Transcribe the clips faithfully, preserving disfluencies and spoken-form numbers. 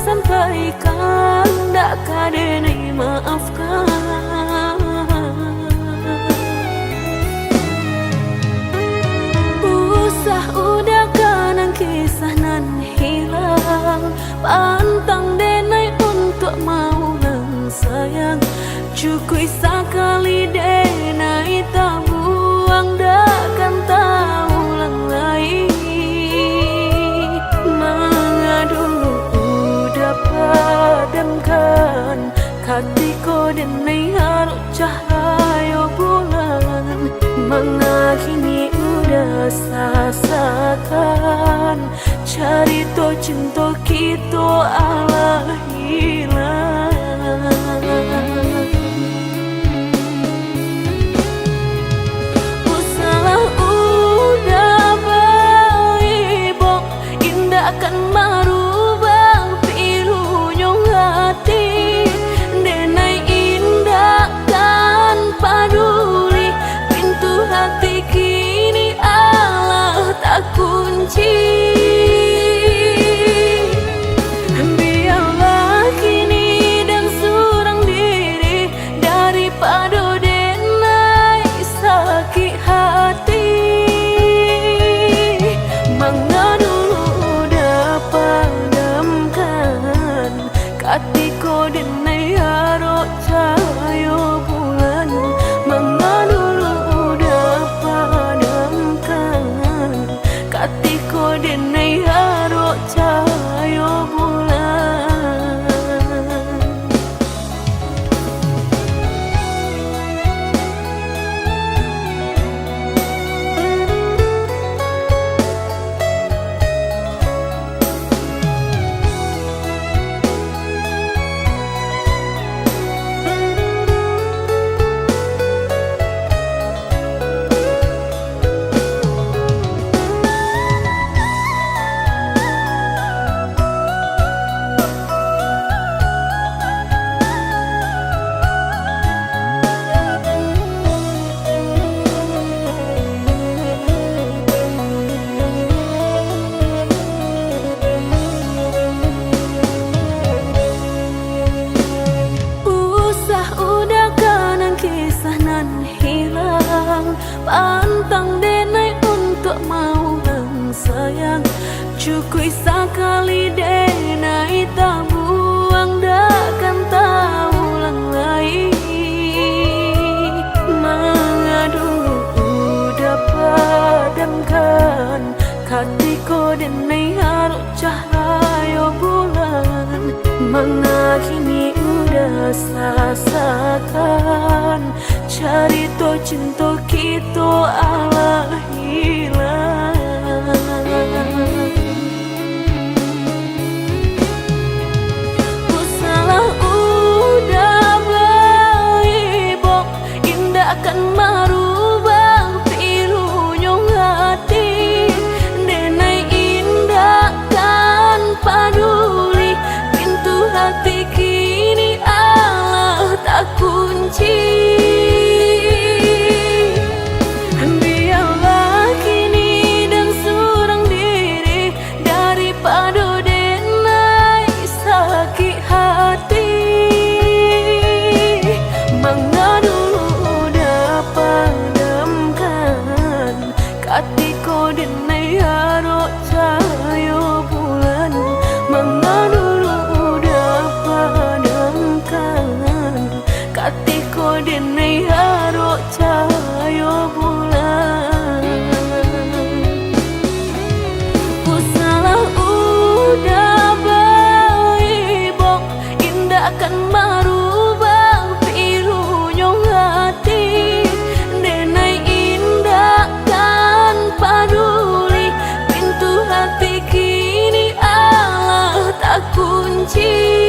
sampaikan, dak ka denai maafkan. Usah udah kanang kisah nan hilang, pantang denai untuak maulang sayang. Cukuik sakali denai tabuang, dak kan taulang lai. Manga dulu udah padamkan, katiko denai arok cahayo bulan. Manga kini udah sasakan, carito cinto kito alah hilang. Usahlah udah baibok, indak kan marubah pilunyo hati. Denai indak kan paduli, pintu hati kini alah takunci. Biarlah kini den surang diri, daripado denai sakik hati. Manga dulu udah padamkan, katiko denai arok cahayo bulan. Manga dulu udah padamkan, katiko denai arok cahayo bulan. Usah udah kanang kisah nan hilang, pantang denai untuak maulang sayang. Cukuik sakali denai tabuang, dak kan taulang lai. Manga dulu udah padamkan, katiko denai arok cahayo bulan. Manga kini udah sasakan, carito cinto kito alah hilang. Usahlah udah baibok, indak kan marubah pilunyo hati. Denai indak kan paduli, pintu hati kini alah takunci. Biarlah kini den surang diri, daripado denai sakik hati. Manga dulu udah padamkan, katiko denai arok cahayo bulan. Manga dulu udah padamkan, katiko denai arok cahayo bulan. Usahlah udah baibok, indak kan marubah pilunyo hati. Denai indak kan paduli, pintu hati kini alah takunci.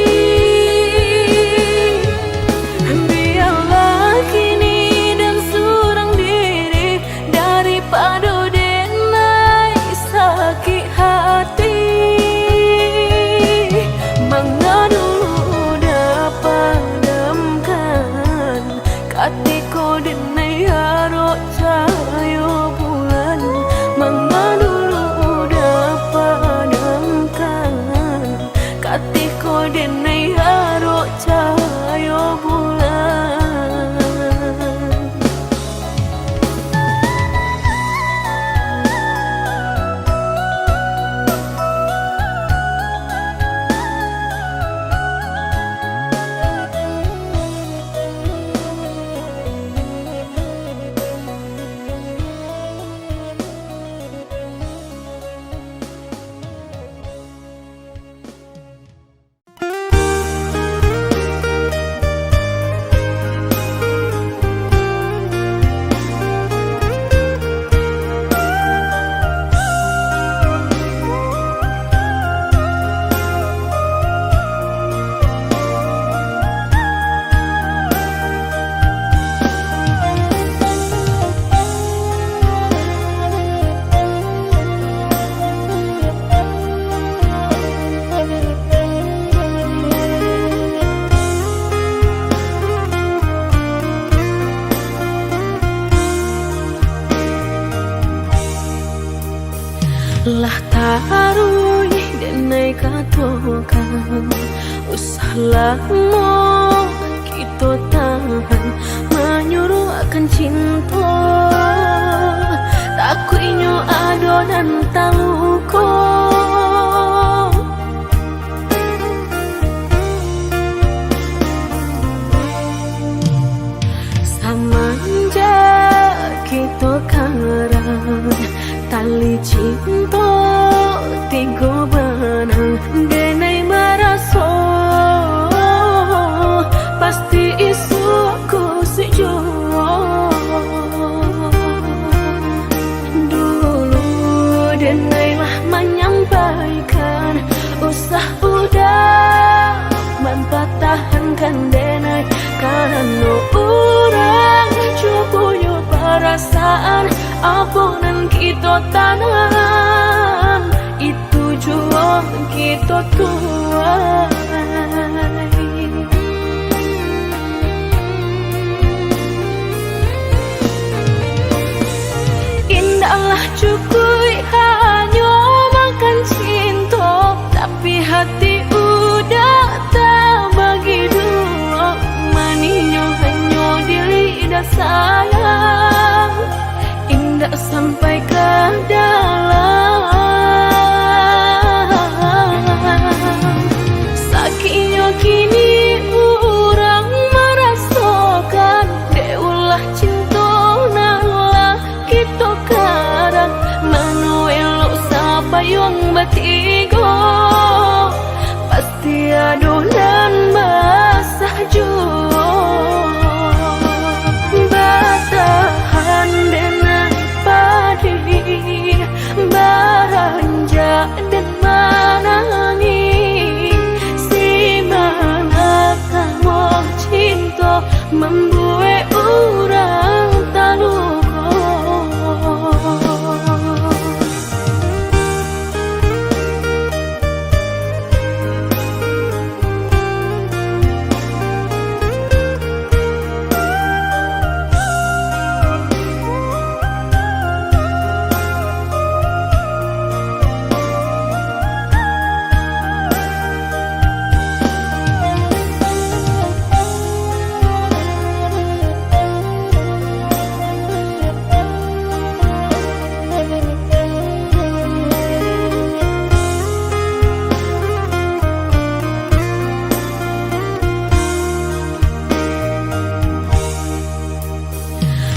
Biarlah kini den surang diri, daripado denai sakik hati. Manga dulu udah Usah lamo kito tahan, manyuruahkan cinto, takuiknyo ado nan taluko. Samanjak kito karang, tali cinto tigo banang, denai maraso pasti isuak ko sujuak. Dulu denai lah manyampaikan, usah udah mampatahankan denai, karano urang juo punyo parasaan, apo nan kito tanam, itu juo kito tuai. Indaklah cukuik hanyo makan cinto, tapi hati udah tabagi duo. Manihnyo hanyo di lidah sayang, indak sampai ka dalam. Sakiknyo kini urang marasokan, dek ulah cinto nan lah kito karang. Mano elok sapayuang batigo, pasti ado nan basah juo. Batahan denai padih, baranjak den manangih, si malakamo cinto mambuek urang taluko.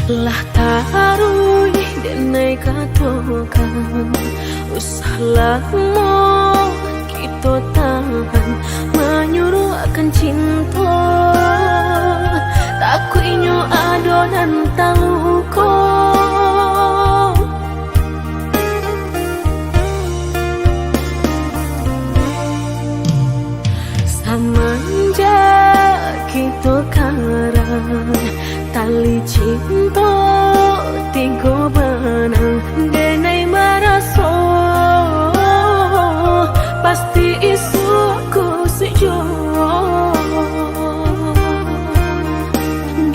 Lah taruih denai katokan, usah lamo kito tahan, manyuruahkan cinto, takuiknyo ado nan taluko. Samanjak kito karang, tali cinto tigo banang, denai maraso pasti isuak ko sujuak.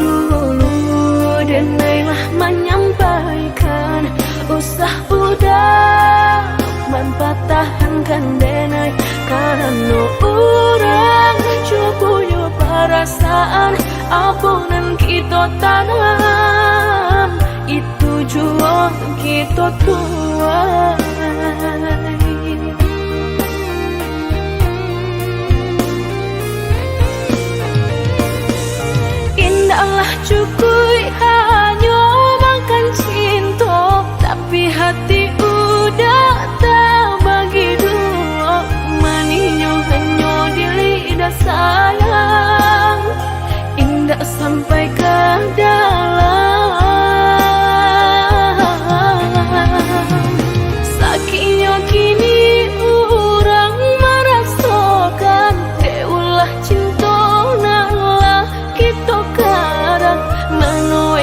Dulu denai lah manyampaikan, usah udah mampatahankan denai, karano urang juo punyo parasaan, apo nan kito tanam, itu juo kito tuai. Indaklah cukuik hanyo makan cinto, tapi hati udah tabagi duo. Manihnyo hanyo di lidah sayang, indak sampai ka dalam. Sakiknyo kini urang marasokan, dek ulah cinto nan lah kito karang. Mano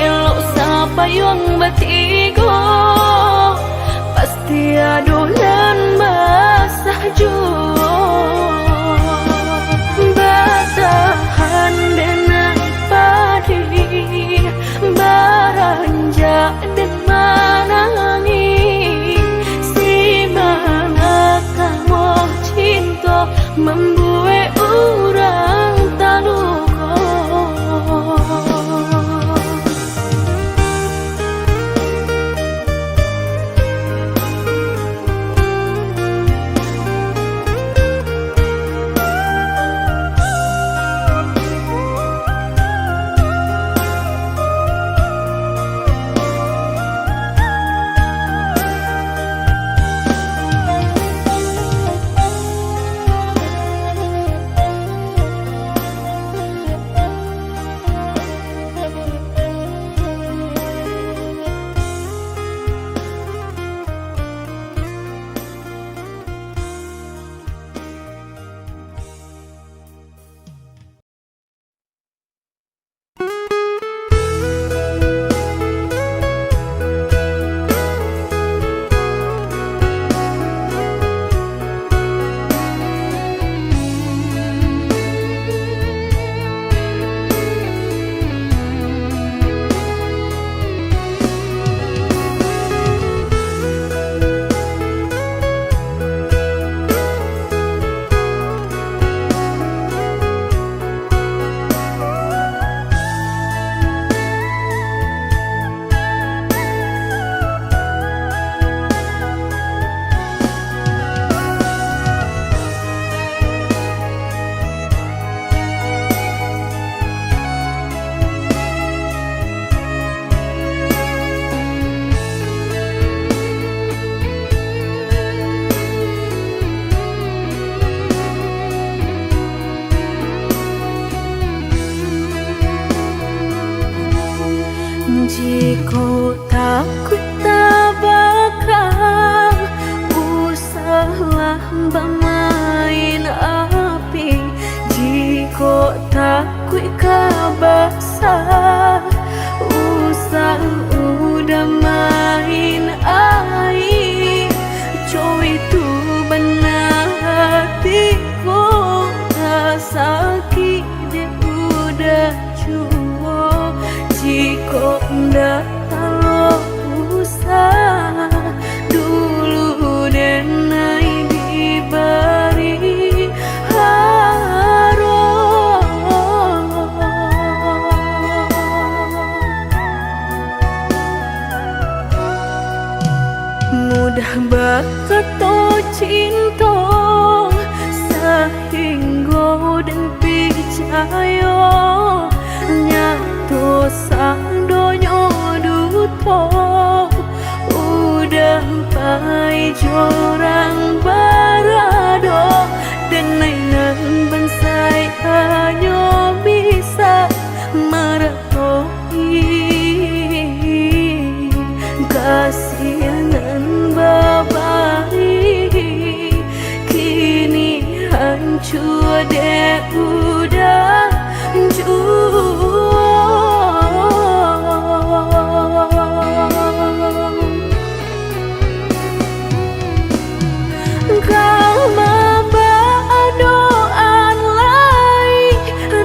Jikok takuik tabaka, usahlah bamain api. Jikok takuik ka basa, usah udah main aia. Cowok itu bana hati ko, ka sakik dek udah juo. Jikok ndak talok usah, dulu denai dibari haro. Mudah bakato cinto, sahinggo den picayo, nyato sadonyo duto. Udah pai jo urang barado, denai nan bansaik hanyo bisa maratoi kasih nan babari. Kini hancua dek udah juo. Ka mambaadoan lai,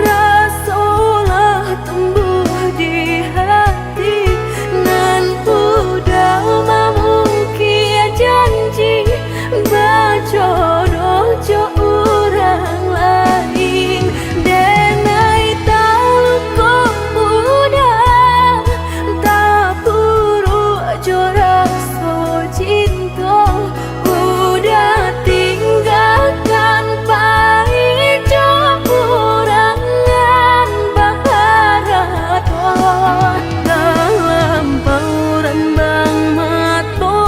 raso lah tumbuah di hati, nan udah mamungkia janji bajodoh jo urang lain. Denai taluko udah, tapuruak jo raso cinto, udah tinggakan pai jo urang nan baharato. Dalam pauran bang mato,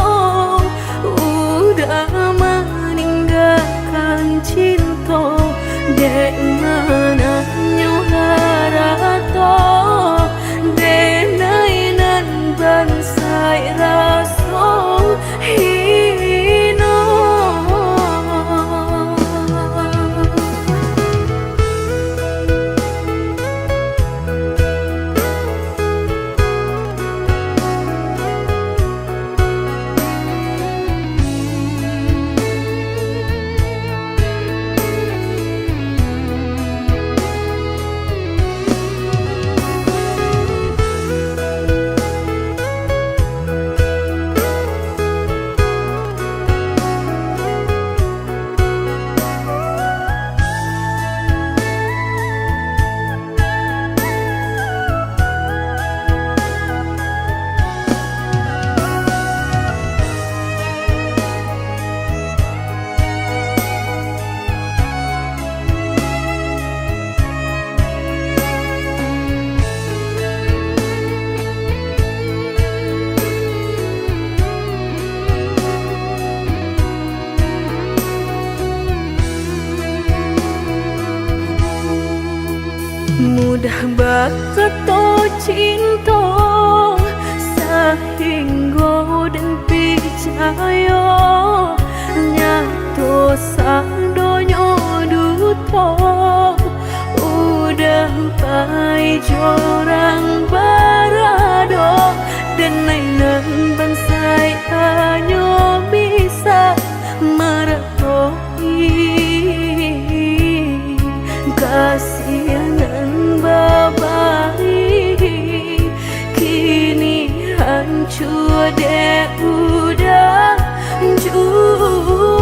udah maninggakan cinto, dek mananyo harato, denai nan bansaik raso hino. Mudah bakato cinto, sahinggo den picayo, nyato sadonyo duto. Udah pai jo urang barado, denai nan bansaik hanyo bisa maratoi kasih nan babari. Kini hancua dek udah juo.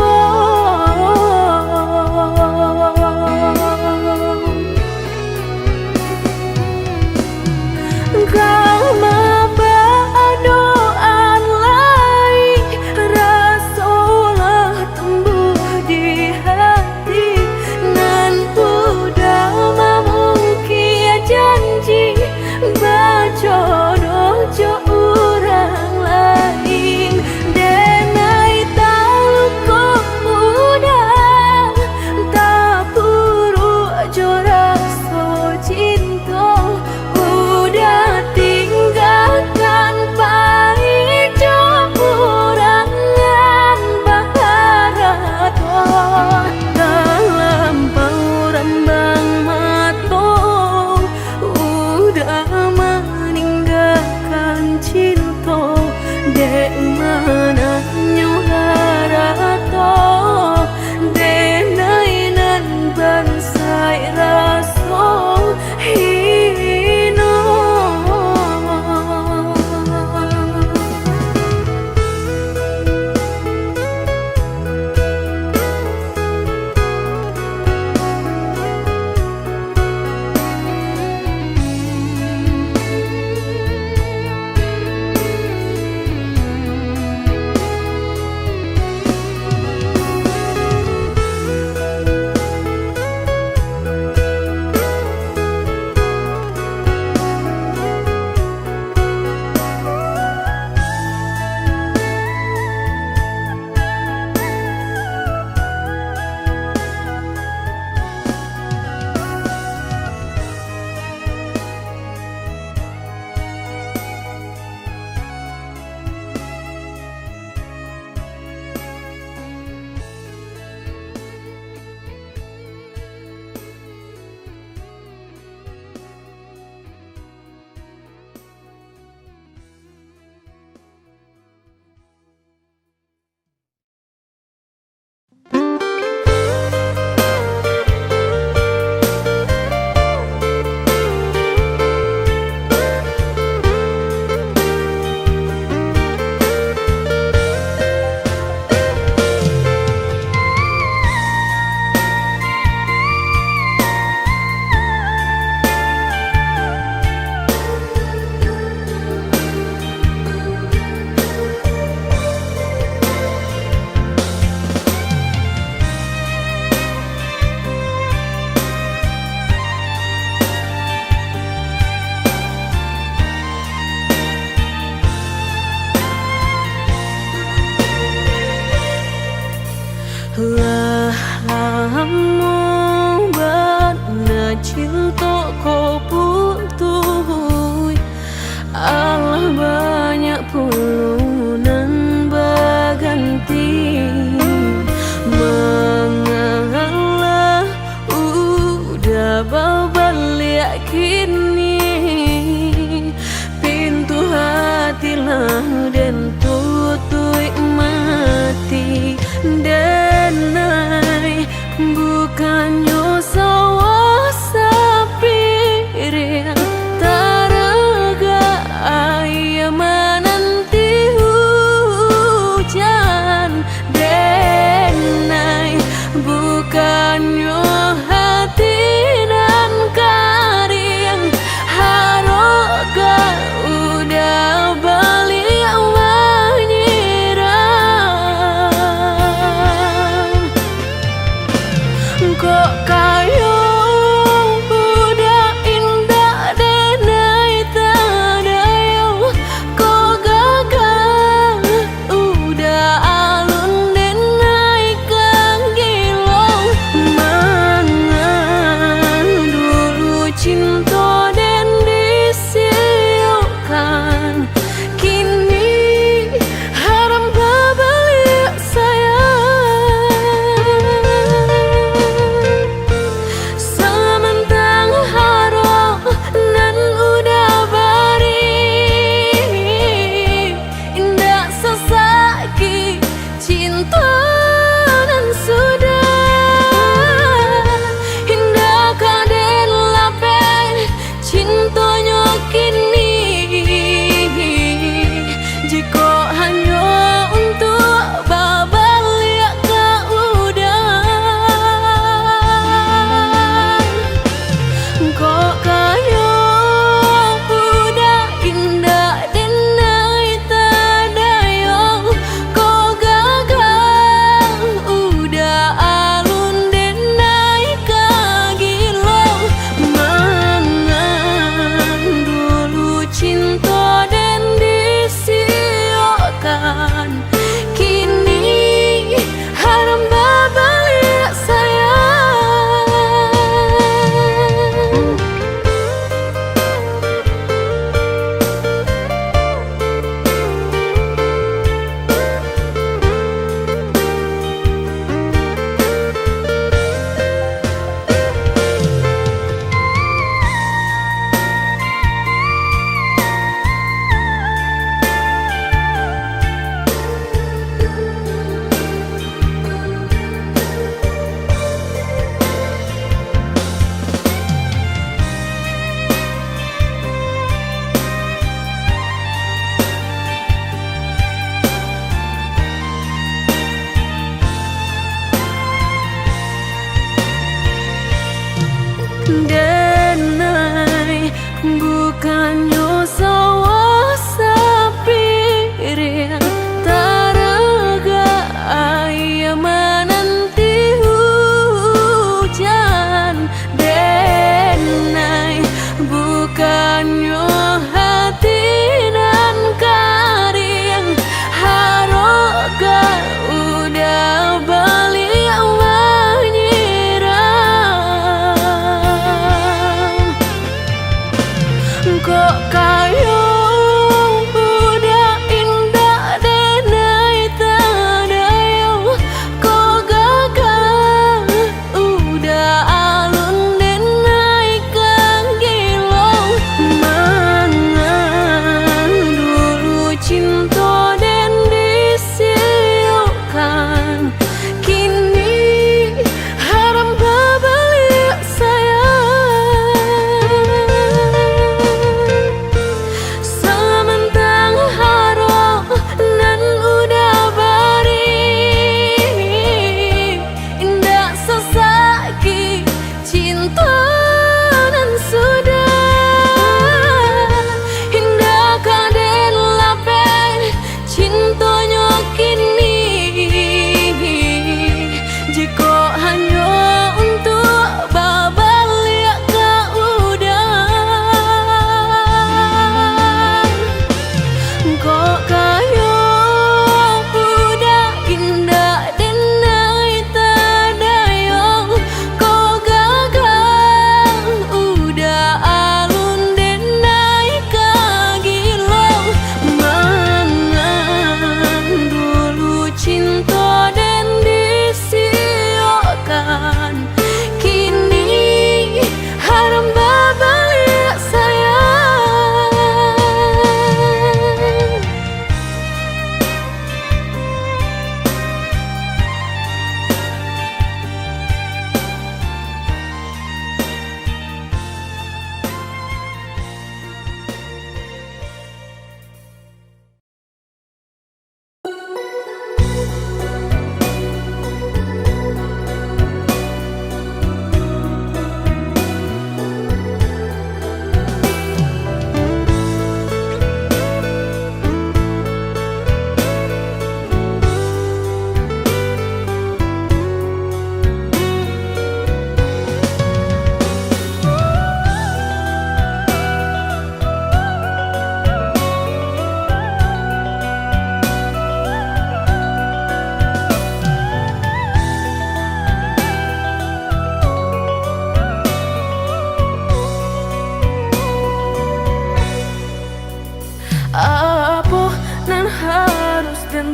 Kini pintu hati lah den tutuik mati, denai. Bukannyo sawah sapiring, taragak aia mananti hujan, denai. Bukannyo hati nan kariang, harok ka udah baliak manyiram. Kok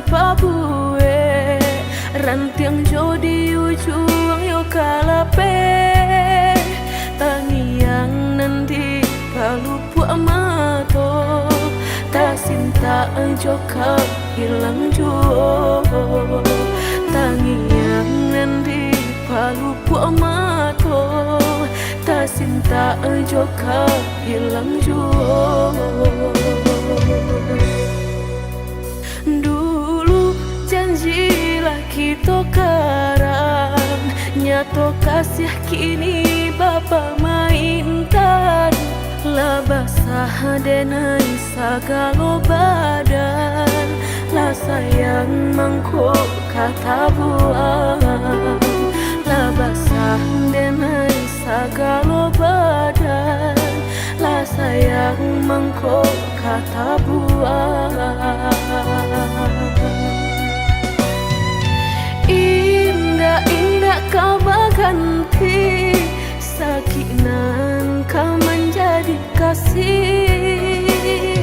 pabuek, rantiang jo di ujuang yo kalapeh, tangiang nan di palupuak mato, tasintak jo ka ilang juo, tangiang nan di palupuak mato, tasintak jo ka ilang juo. Dulu janji lah kito karang, nyato kasiah kini bapamaintan. Lah basah denai sagalo badan, lah sayang mangko ka tabuang. Lah basah denai sagalo badan, lah sayang mangko ka tabuang. Indak-indak ka baganti, sakik nan ka manjadi kasih.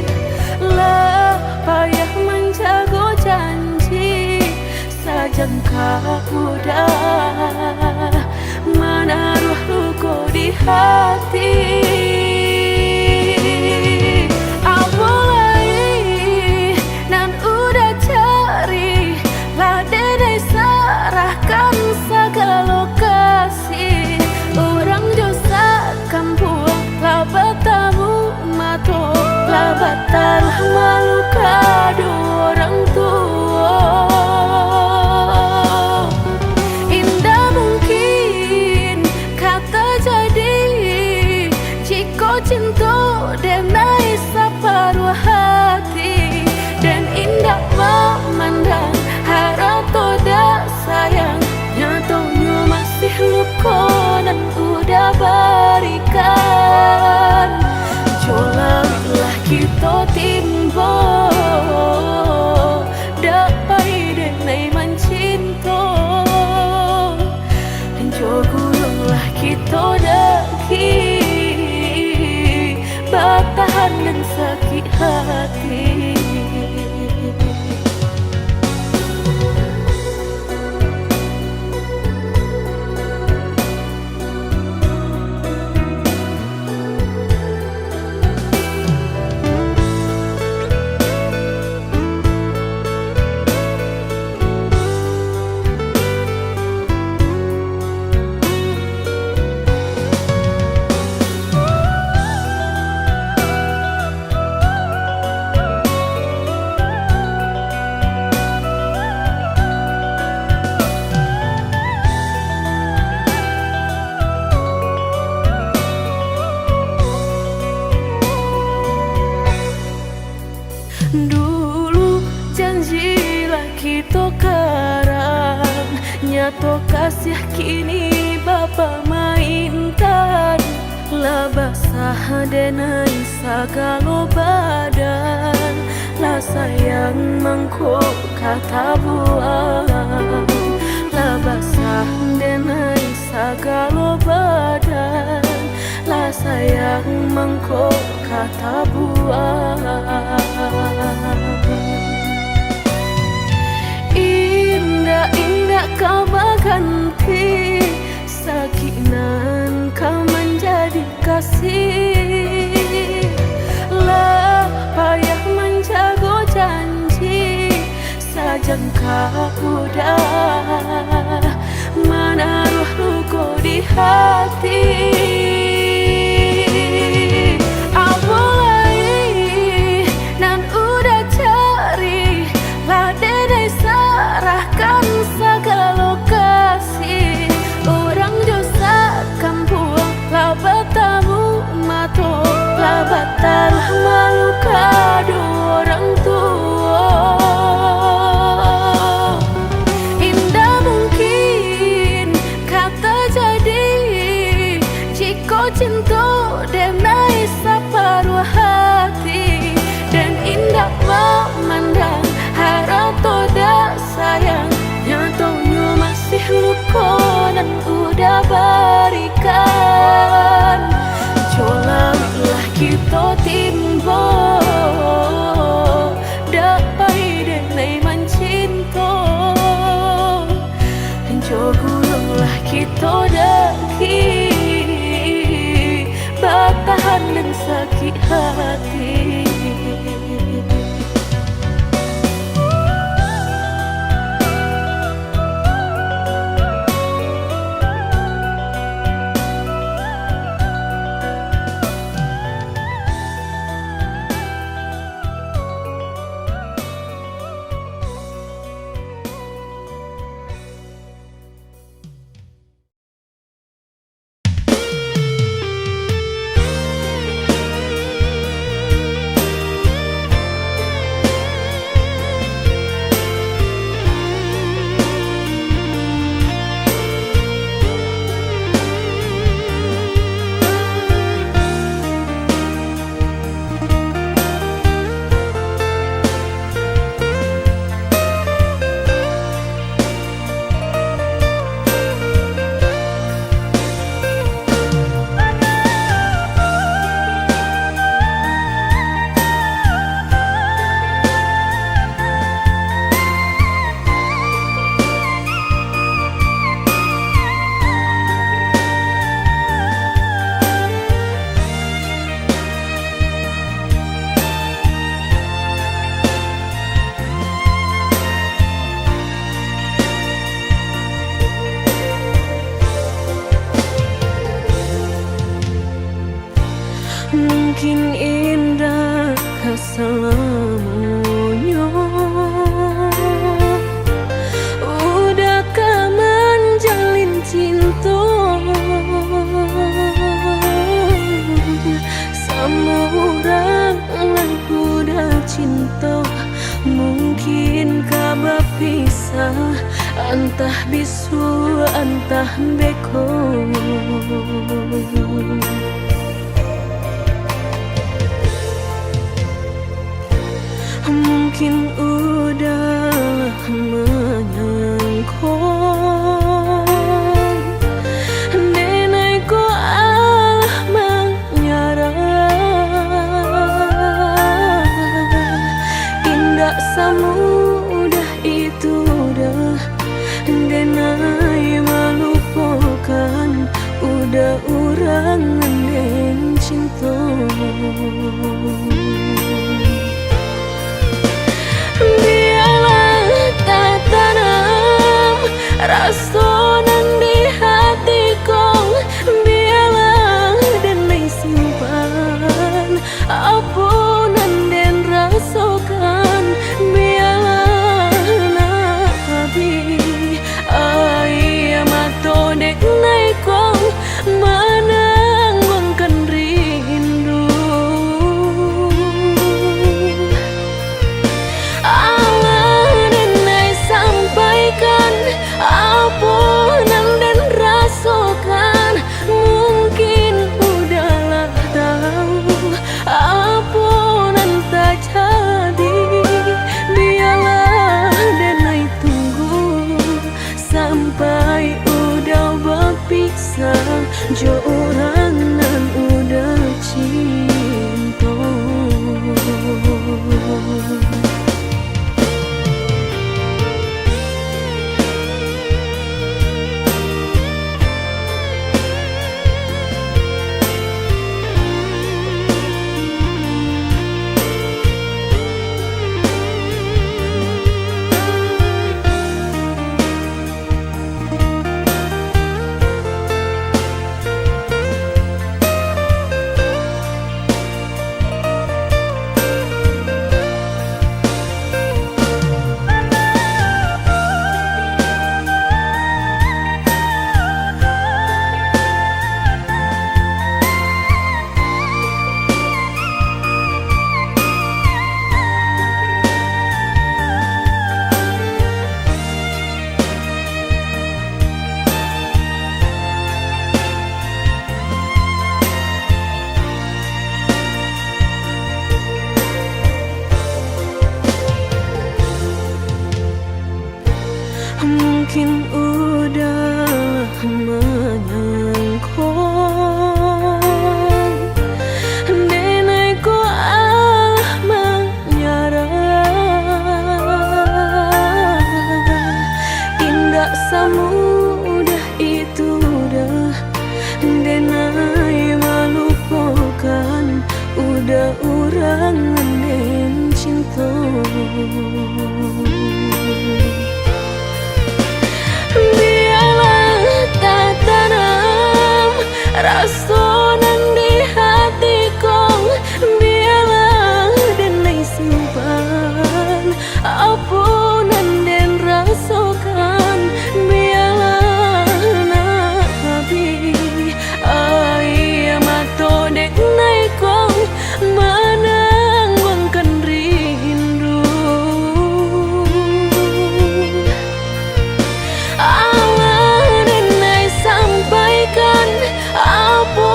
Lah payah manjago janji, sajangka udah manaruah luko di hati. Apo lai nan udah cari, lah denai sarahkan sagalo kasih. Urang jo sakampuang lah batamu mato, lah batanah malu ka duo urang tuo. Indak mungkin ka tajadi, jiko cinto denai saparuah hati, den indak mamandang harato dak sayang, nyatonyo masih luko nan udah barikan. Jo lawiklah kito timbo, dak pai denai mancinto. Jo gunuanglah kito daki, batahan nan sakik hati. Dulu janji lah kito karang, nyato kasiah kini bapamaintan. Lah basah denai sagalo badan, lah sayang mangko ka tabuang. Lah basah denai sagalo badan, lah sayang mangko ka tabuang. Indak-indak ka baganti, sakik nan ka manjadi kasih. Lah payah manjago janji, sajangka udah manaruah luko di hati. Apo lai nan udah cari, lah denai sarahkan sagalo kasih. Urang jo sakampuang lah batamu mato, lah batanah malu ka duo urang tuo. Indak mungkin ka tajadi, jiko cinto denai saparuah hati, den indak mamandang harato dak sayang, nyatonyo masih luko nan udah barikan. Jo lawiklah kito timbo, dak pai denai manci Mungkin indak ka salamonyo udah ka manjalin cinto samo urang nan udah cinto. Mungkin ka bapisah, antah bisuak, antah beko. Mungkin udah manyangko, denai ko alah manyarah. Indak samudah itu doh, denai malupokan udah urang nan den cinto. Bialah tatanam raso nan di hati ko, bialah denai simpan apo nan den rasokan, bialah nak abih aia mato denai ko manangguangkan rindu. Alah denai sampaikan apo nan den rasokan, mungkin udahlah tahu apo nan tajadi. Bialah denai tunggu sampai udah bapisah jo urang nan udah cinto. Mungkin udah manyangko, denai ko alah manyarah. Indak samudah itu doh, denai malupokan udah urang nan den cinto. Bialah tatanam raso nan di hati ko, bialah denai simpan apo nan den rasokan, bialah nak abih aia mato denai ko manangguangkan rindu. Alah denai sampaikan apo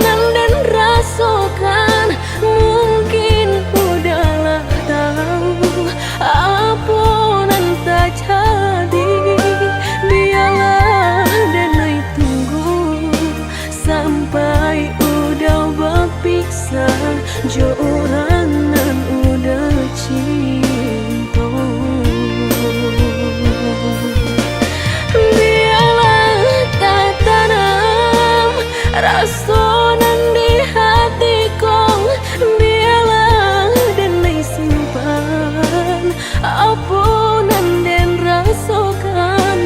nan den rasokan, mungkin udahlah tahu apo nan tajadi. Bialah denai tunggu sampai udah bapisah jo urang nan udah cinto. Bialah tatanam raso nan di hati ko, bialah denai simpan apo nan den rasokan,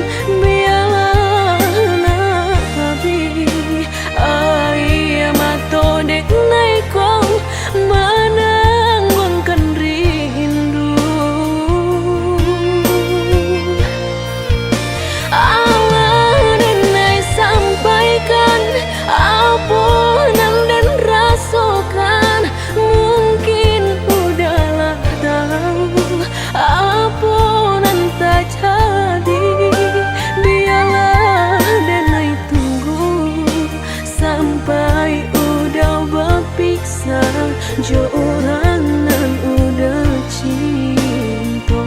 bialah nak abih aia mato denai jo urang nan udah cinto.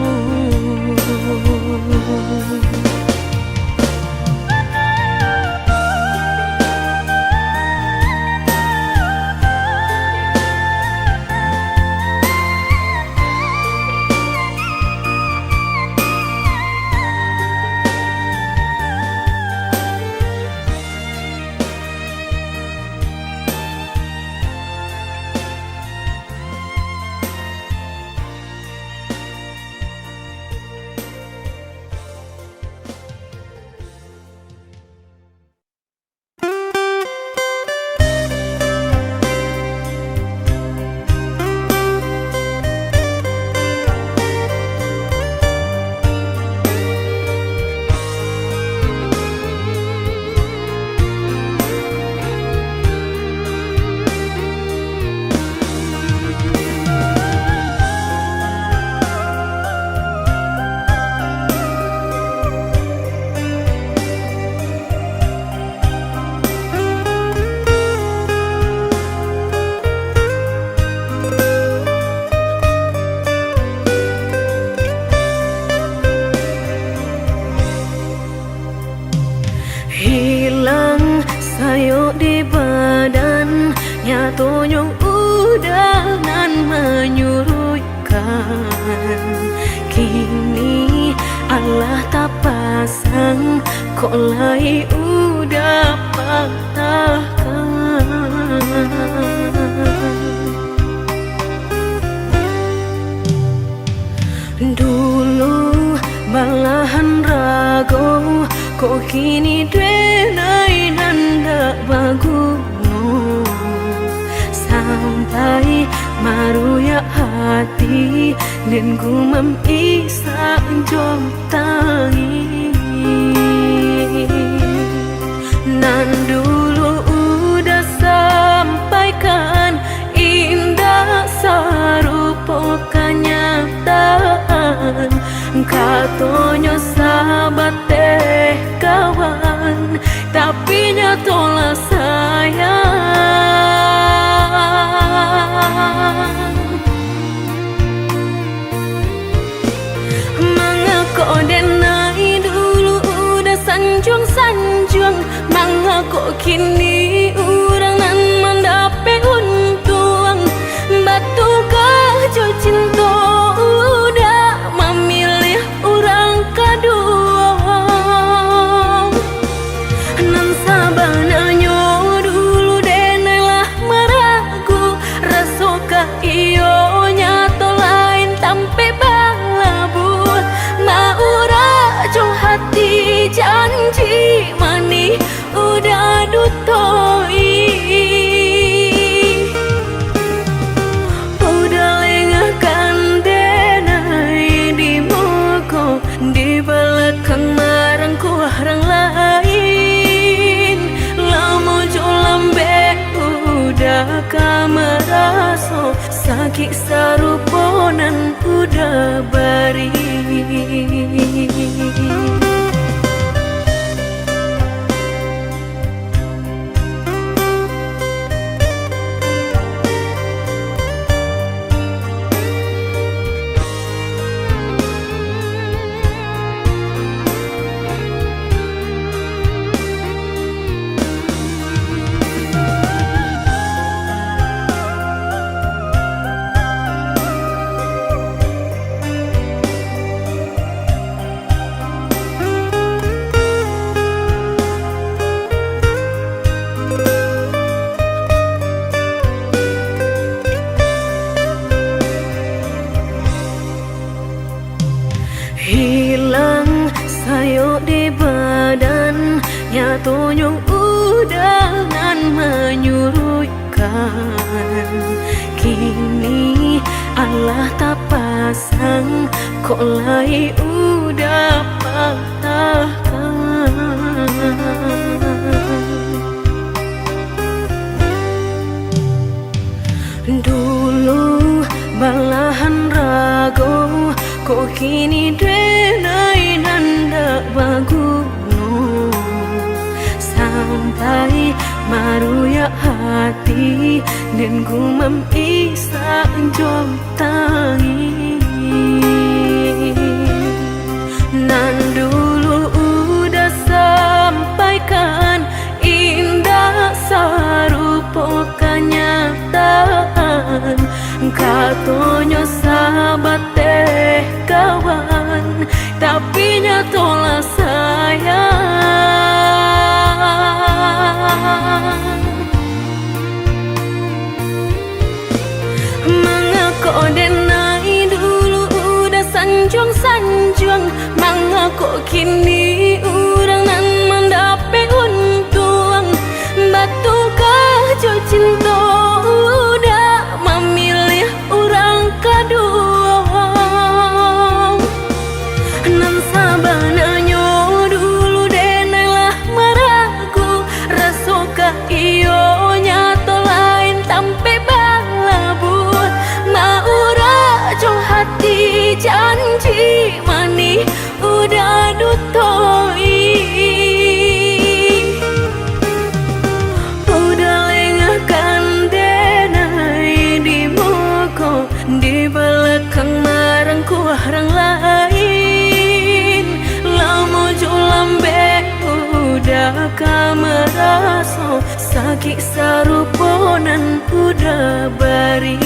Hilang sayok di badan, nyatonyo udah nan manyuruikkan. Kini alah tapasang, kok lai udah patahkan. Dulu balahan rago, kok kini denai nan dak baguno. Sampai maruyak hati, den gumam isak jo tangis. Nan dulu udah sampaikan, indak sarupo kanyataan. Katonyo sabateh kawan, tapi nyatolah sayang. Mangako denai dulu udah sanjuang-sanjuang? Mangako kini urang nan mandapek untuang? Batukah jo cinto, udah mamiliah urang kaduo. Nan sabananyo dulu denai lah maragu, rasokah iyo nyato lain tampek balabuah. Maurak jo hati janji manih udah dutoi. Udah lengahkan denai di muko, di balakang marangkuah rang lain. Lamo jo lambek udah ka maraso, sakik sarupo nan udah bari. Hilang sayok di badan, nyatonyo udah nan manyuruikkan. Kini alah tapas- sang, kok lai udah patahkan. Dulu balahan rago, kok kini denai nan dak baguno. Sampai maruyak hati, den gumam is- jo tangih. Nan dulu Uda sampaikan, indak sarupo kanyataan. Katonyo sabateh kawan, tapi nyatolah sayang. Mangako denai dulu Uda sanjuang-sanjuang? Mangako kini urang nan mandapek untuang? Batukah jo cinto Uda mamiliah urang kaduo? Nan sabananyo dulu denai lah maragu, rasokah iyo nyato lain tampek balabuah? Maurak jo hati janji manih Uda dutoi. Uda lengahkan denai di muko, di balakang marangkuah rang lain. Lamo jo lambek Uda ka maraso sakik sarupo nan Uda bari.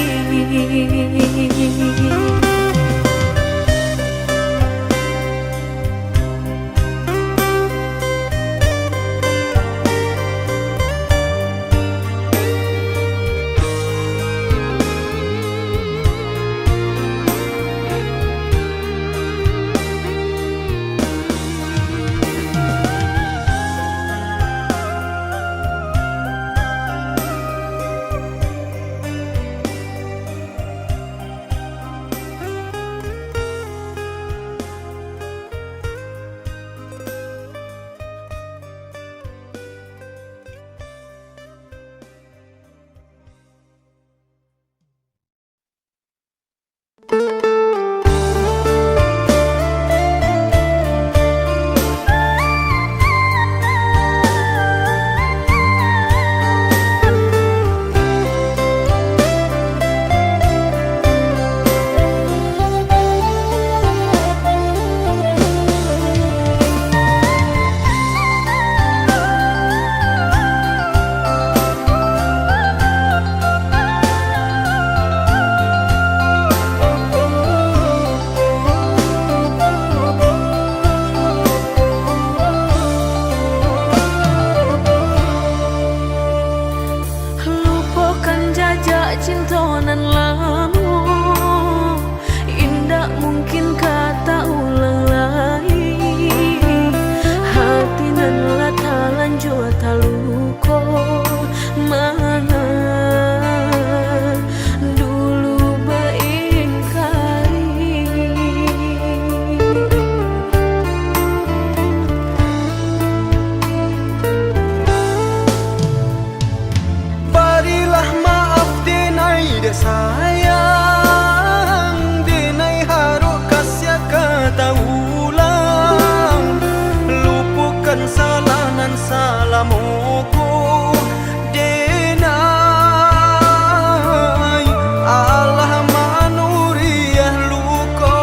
Lupokan jajak cinto nan lamo, indak mungkin ka taulang lai. Hati nan lah talanjua taluko, manga dulu baingkari. Barilah maaf denai dek sayang, denai harok kasiah ka taulang. Lupokan salah nan salamo ko, denai alah manuriah luko.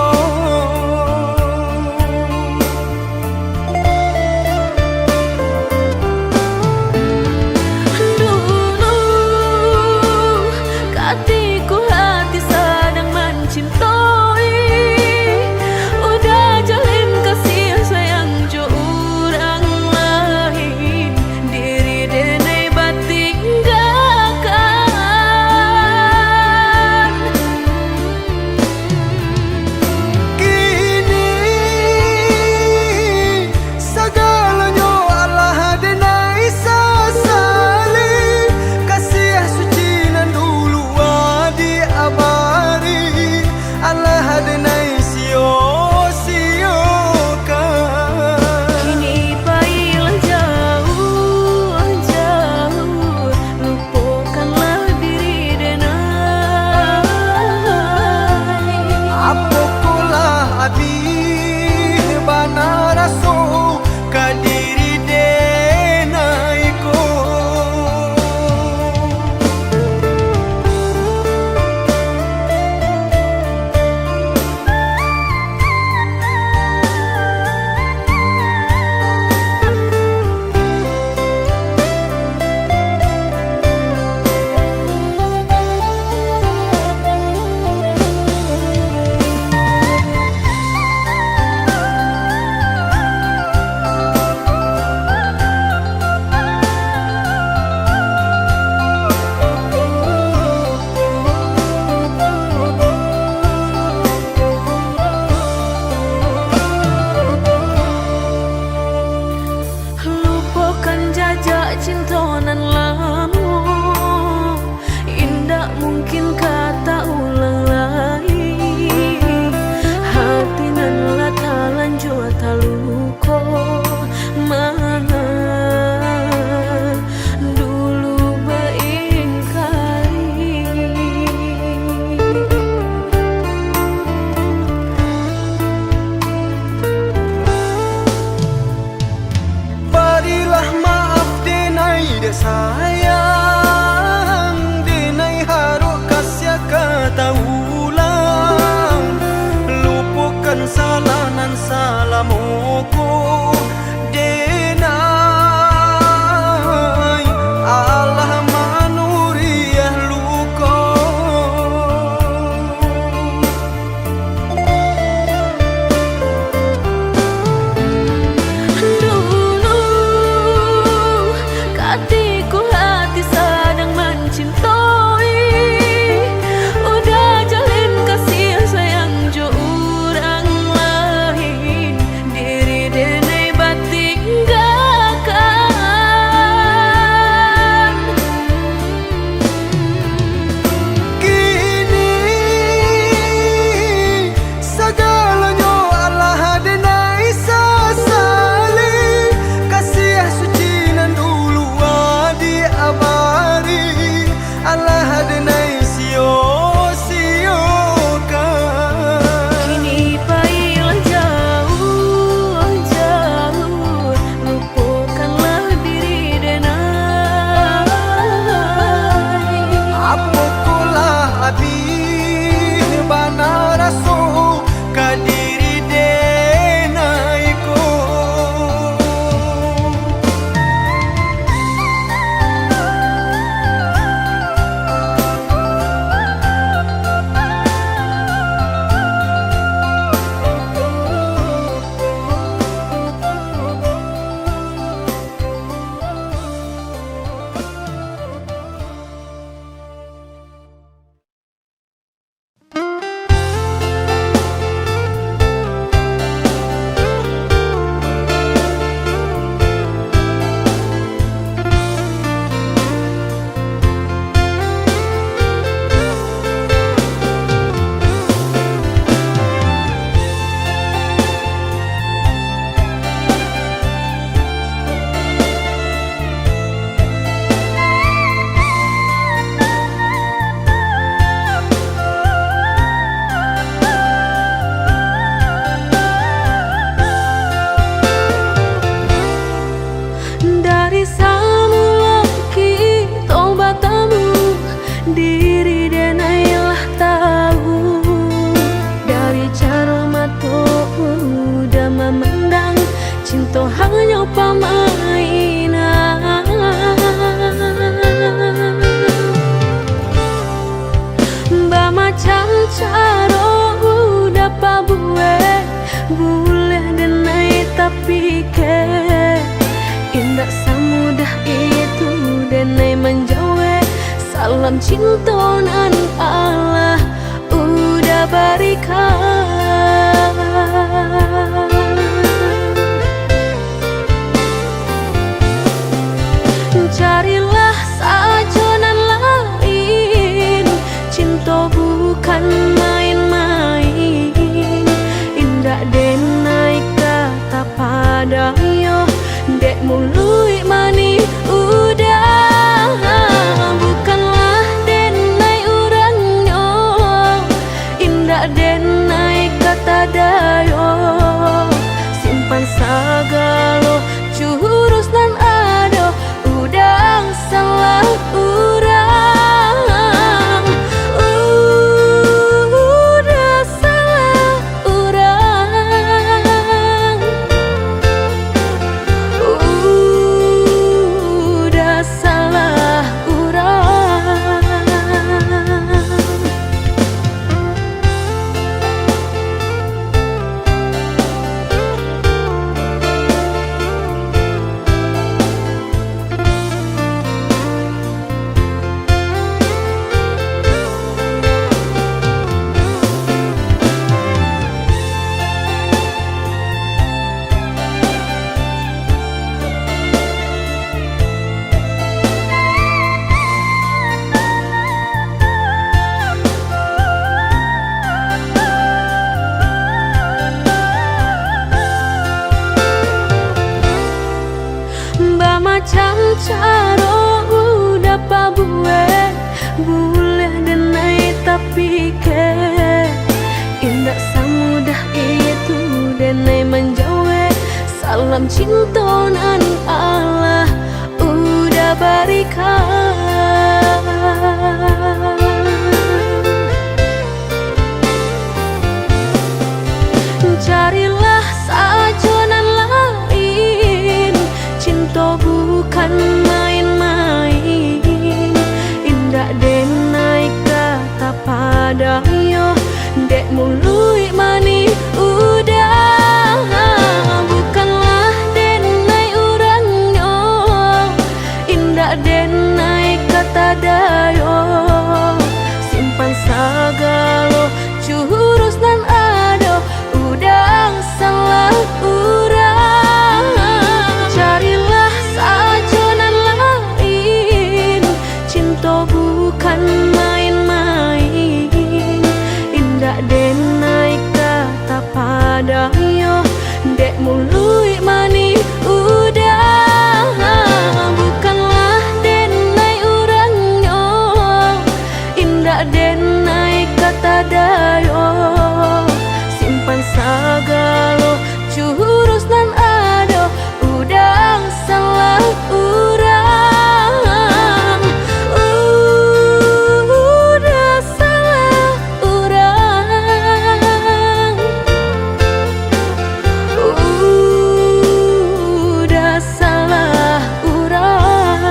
Dulu, katiko Macam caro uda pabuek, buliah denai tapikek. Indak samudah itu denai manjawek salam cinto nan alah uda barikan. Carilah sajo nan lain, cinto bukan main-main. Indak denai ka tapadayo dek muluik manih uda. Bukanlah denai urangnyo, indak denai ka tadayo. Simpan sagalo jurus nan ado, uda salah urang. Uda salah urang. Uda salah urang. Bamacam caro uda pabuek, buliah denai tapikek. Indak samudah itu denai manjawek salam cinto nan alah uda barikan. Carilah sajo nan lain, cinto bukan main-main. Indak denai ka tapadayo dek muluik manih uda. Bukanlah denai urangnyo, indak denai ka tadayo. Simpan sagalo jurus nan ado, uda salah urang. Carilah sajo nan lain, cinto bukan main-main. Indak denai ka tapadayo dek muluik manih uda. Bukanlah denai urangnyo, indak denai ka tadayo. Simpan sagalo jurus nan ado, uda salah urang. Uda salah urang. Uda salah urang.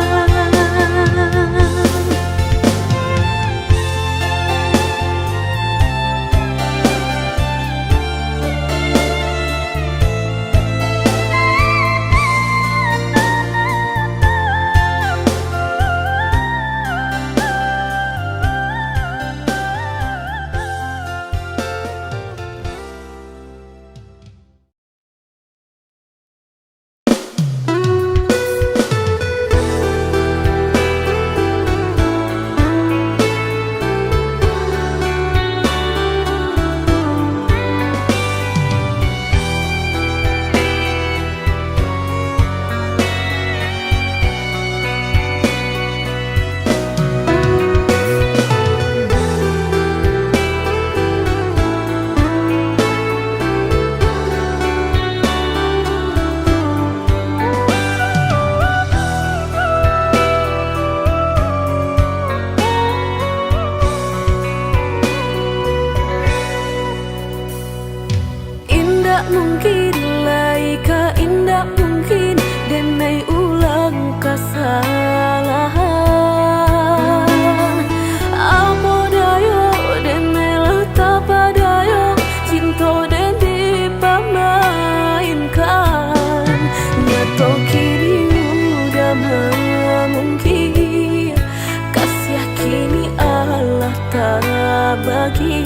lagi.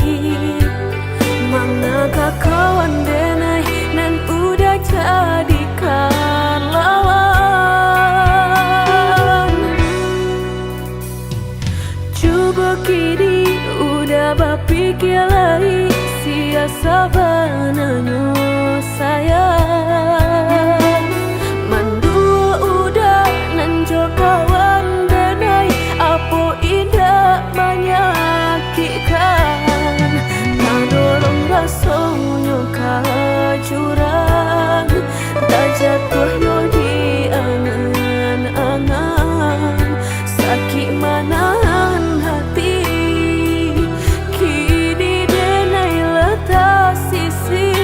Manga ka kawan denai nan udah jadikan lawan? Cubo kini udah bapikia lai, sia sabananyo sayang. Manduo udah nan jo kawan denai, apo indak manyakikkan? Tadorong rasonyo ka jurang, tajatuah yo di angan-angan. Sakik manahan hati, kini denai lah tasisih.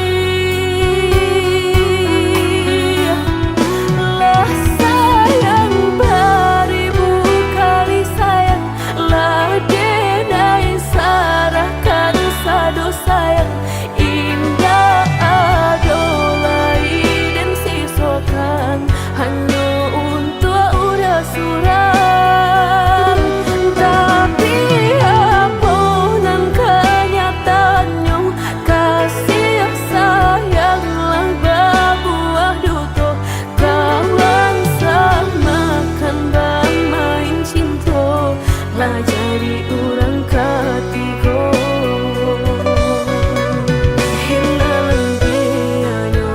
Lah sayang baribu kali sayang, lah denai sarahkan sado sayang. Indak ado lai den sisokan, hanyo untuak udah surang. Tapi, apo nan kanyataannyo, kasih sayang lah babuah duto. Kawan samakan bamain cinto, lah jadi urang katigo. Hilang pianyo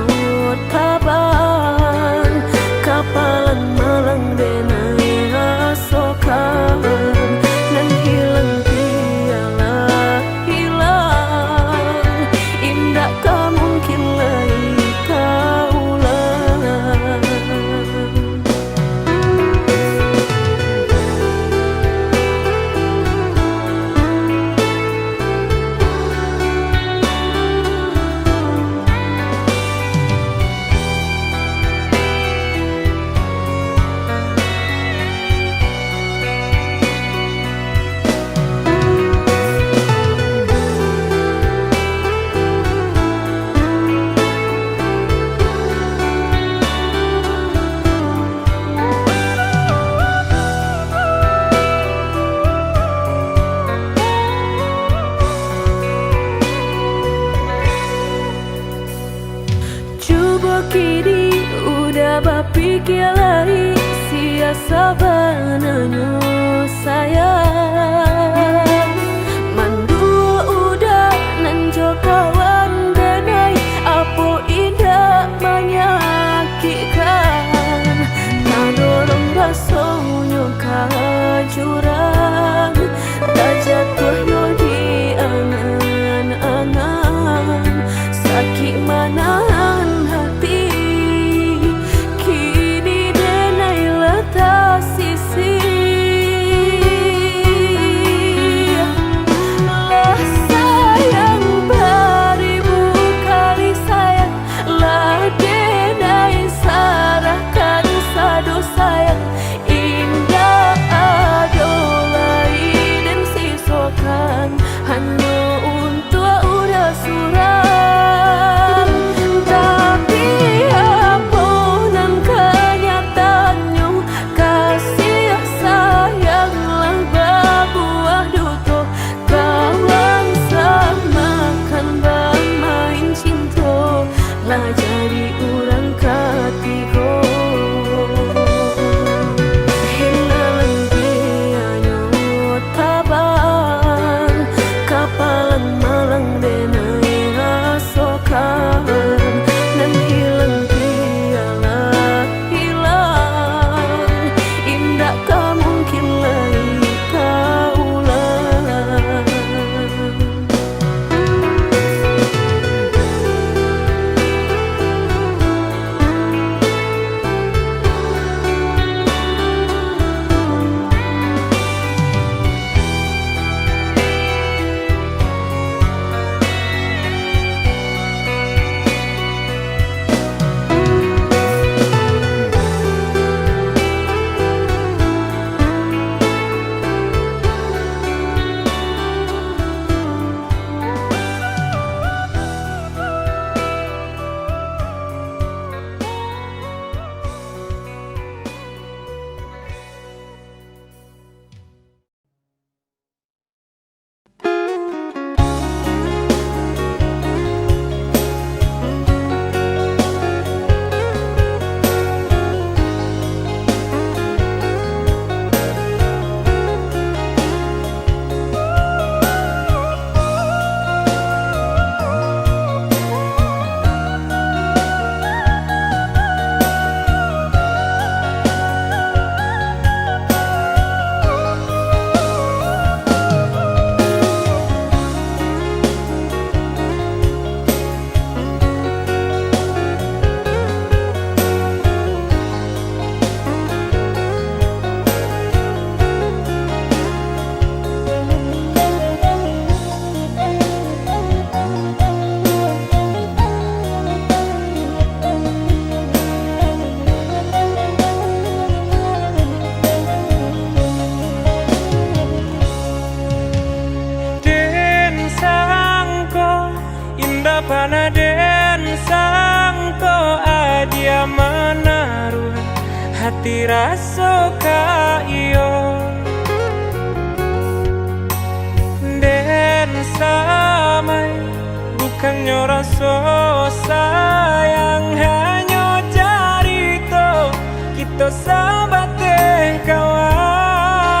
tabang, kapalan malang denai rasokan. Nan hilang pialah hilang, indak ka mungkin lai taulang. Cubo kini udah bapikia lai, sia sabananyo sayang. Manduo udah nan jo kawan denai, apo indak manyakikkan? Tadorong rasonyo ka jurang, tajatuah yo di angan-angan. Sakik manahan hati, kini denai lah tasisih. Tiraso ka iyo den samai, bukannyo raso sayang, hanyo carito kito sabateh kawan.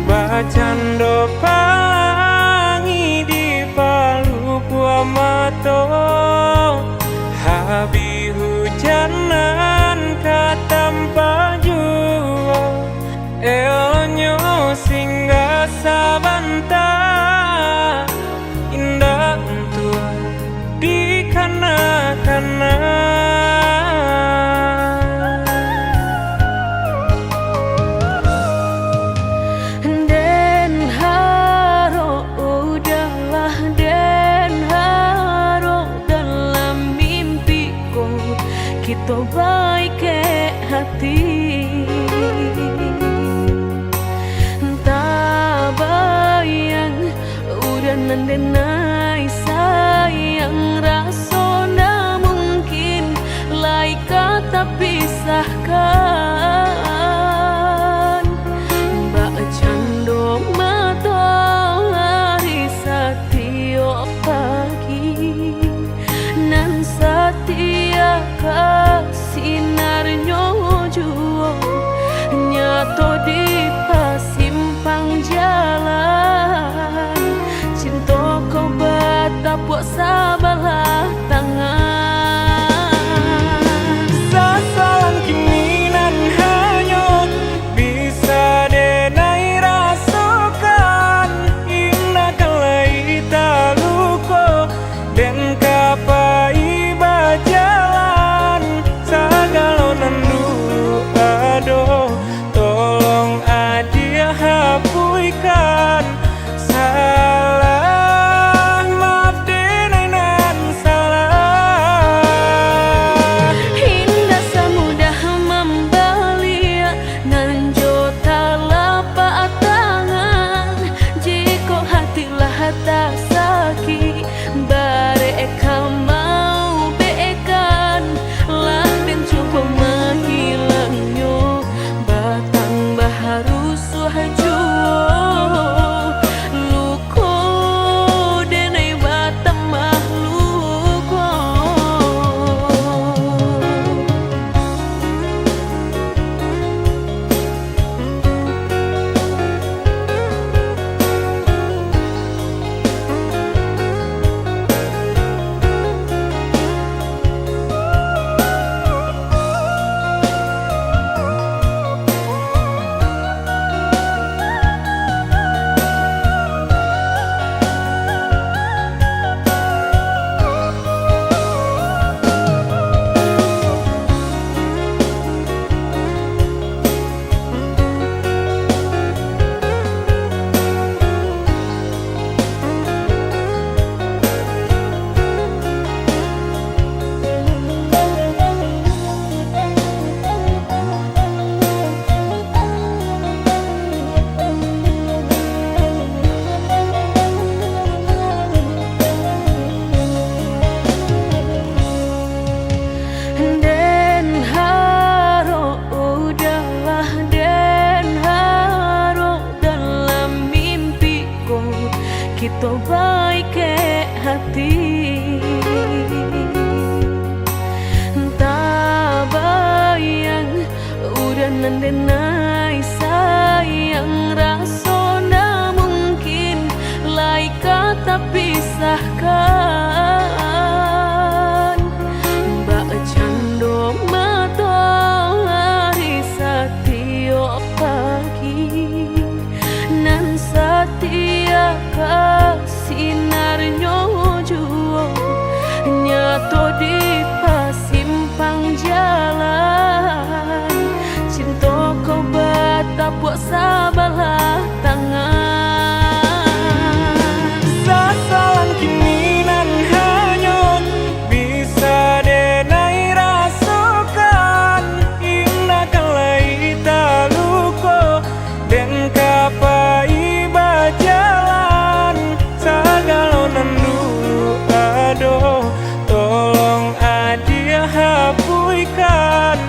Bacando pangi di palupuah mato, habih hujan nan ka tampak juo. Elonyo singgah sabanta, indak untuak dikana-kana. Den harok, udahlah, den harok, dalam mimpi ko kito baikek hati. Tabayang, udah nan denai sayang, raso ndak mungkin lai ka tapisahkan. Bacando matoari satiok pagi, nan satia ka sinarnyo juo, nyato di pasimpang jalan. Cinto ko batapuak sabalah tangan. Sasalang kini nan hanyut, bisa denai rasokan, indak ka lai taluko. Den ka pai bajalan, sagalo nan duo ado, tolong adiak hapuihkan. Salah, maaf denai nan salah. Indak samudah mambaliak nan jo talapak tangan. Jikok hati lah tasakik, barek ka maubekan, lah den cubo mahilangnyo, batambah rusuah juo, luko denai batambah luko. Den harok, udahlah, den harok, dalam mimpi ko kito baikek hati. Tabayang, udah nan denai sayang, raso ndak mungkin lai ka tapisahkan. Bak cando matoari satiok pagi, nan satia ka sinarnyo juo, nyato di pasimpang jalan, cinto ko batapuak sabalah tangan. Sasalang kini nan hanyut, bisa denai rasokan, indak ka lai taluko. Den ka pai bajalan, sagalo nan dulu ado, tolong adiak hapuihkan.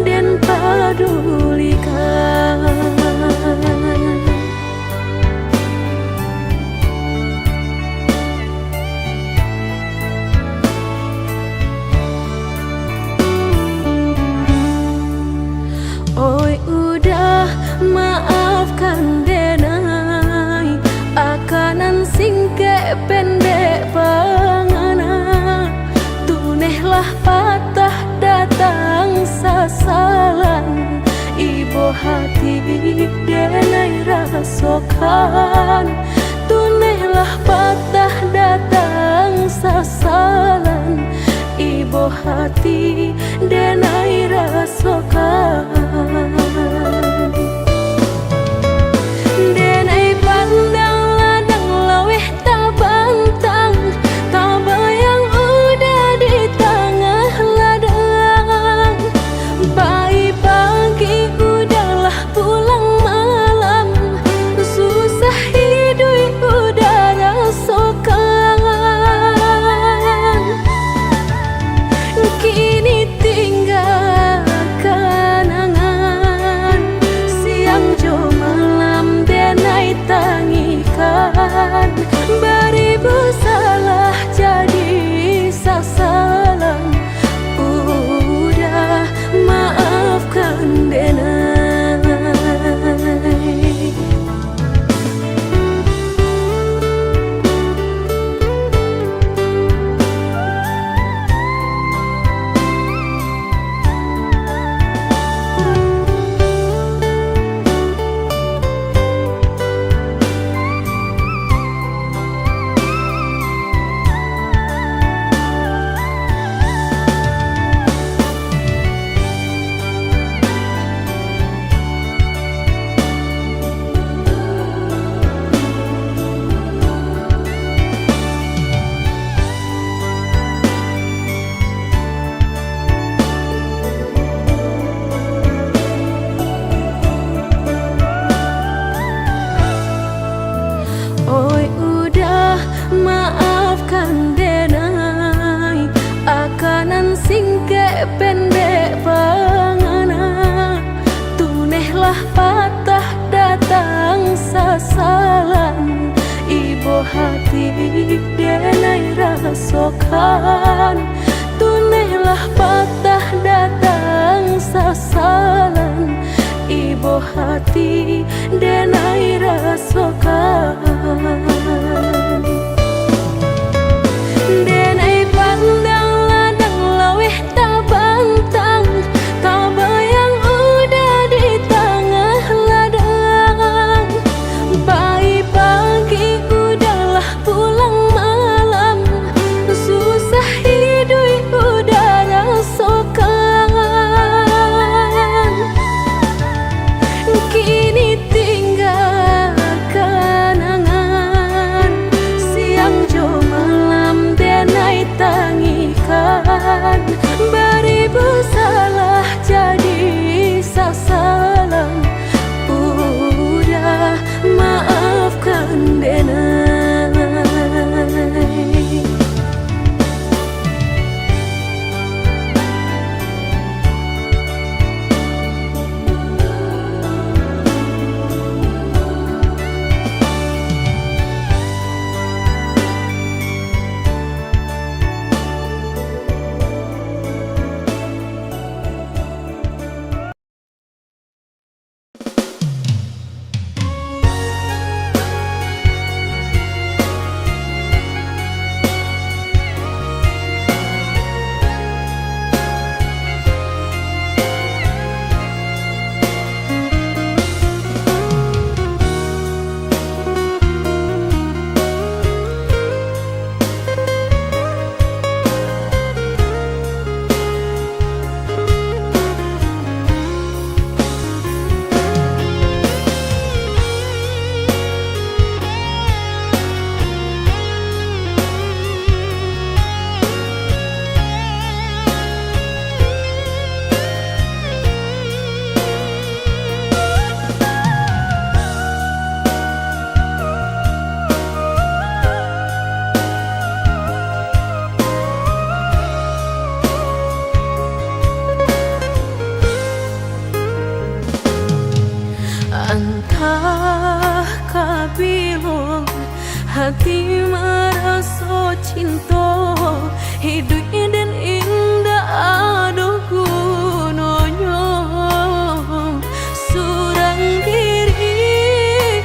den padulikan. Oi, udah, maafkan denai, akanan singkek pendek pangana. Tunehlah patah datang sasalan, ibo hati denai rasokan. Tunehlah patah datang sasalan, ibo hati denai rasokan. Denai pandang ladang laweh tabantang, tabayang uda di tangah ladang. Pai pagi uda lah pulang malam, susah iduik uda rasokan. Kini tingga kanangan, siang jo malam denai tangikan. Baribu salah jadi sasalan, uda, maafkan denai. Oi, udah, maafkan denai, akanan singkek pendek pangana. Tunehlah patah datang sasalan, ibo hati denai rasokan. Tunehlah patah datang sasalan, ibo hati denai rasokan. Denai pandang ladang laweh tabantang, tabayang uda di tangah ladang. Pai pagi uda lah pulang malam, susah iduik uda raso Ati maraso cinto, iduik den indak ado gunonyo. Surang diri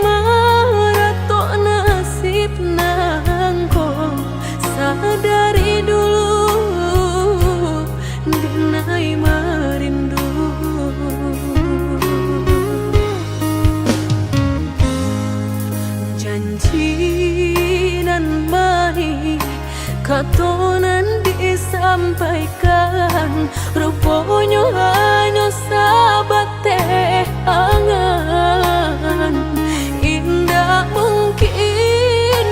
maratok nasib nangko, sadari dulu dinai marindu. Janji nan manih, kato nan disampaikan, ruponyo hanyo sabateh angan. Indak mungkin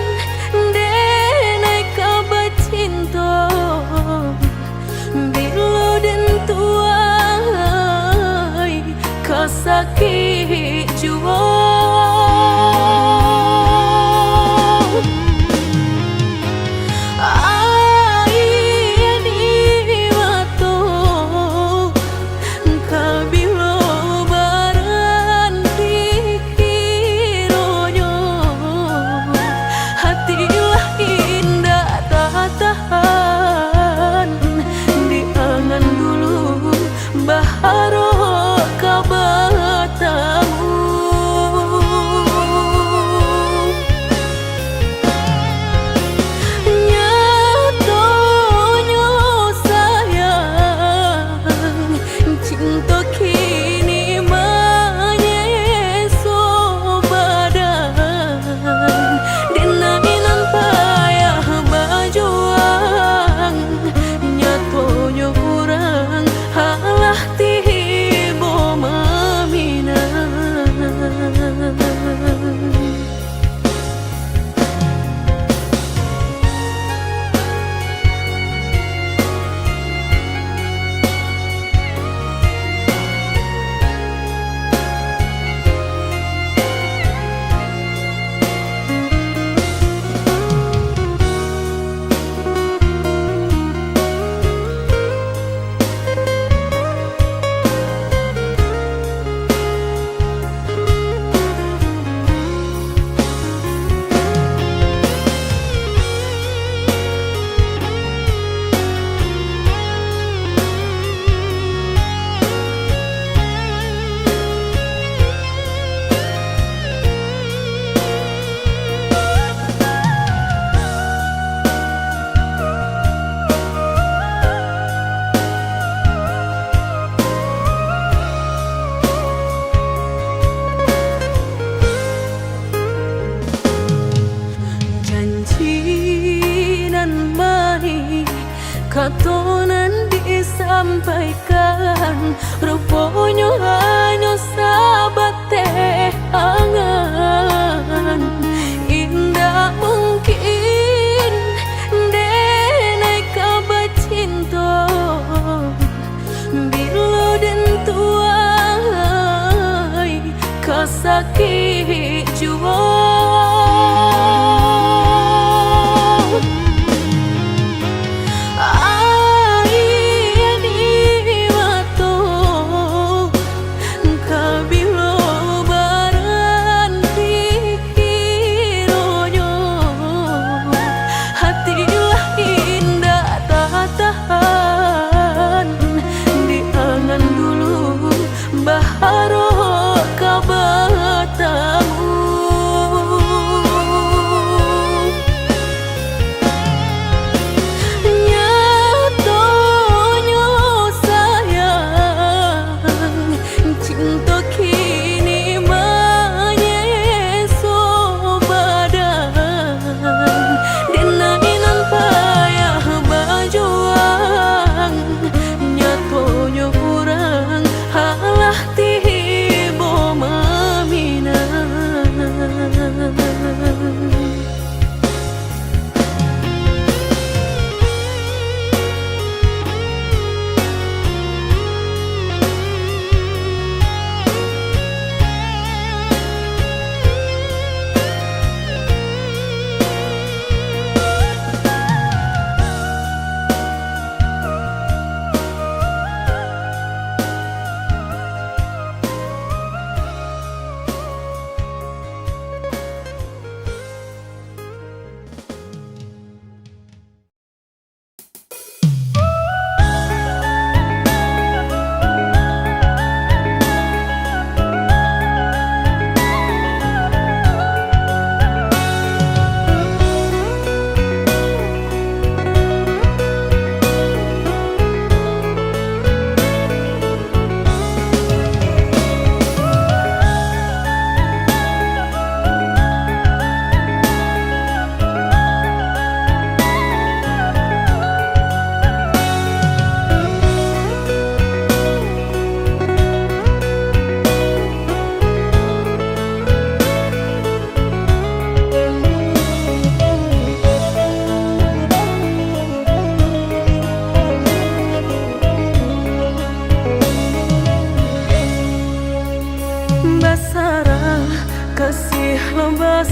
denai ka bacinto, bilo den tuai ka sakik juo. Aia di mato ka bilo baranti kironyo, hati lah indak tatahan di angan dulu, baharok ka batamu. Nyatonyo sayang, cinto kini manyeso badan. Denai nan payah bajuang, nyatonyo urang alah tibo maminang. Janji nan manih, kato nan disampaikan, ruponyo hanyo sabateh angan. Indak mungkin denai ka bacinto, bilo den tuai ka sakik juo. Aia di mato ka bilo baranti kironyo, hati lah indak tatahan di angan dulu, baharok ka batamu.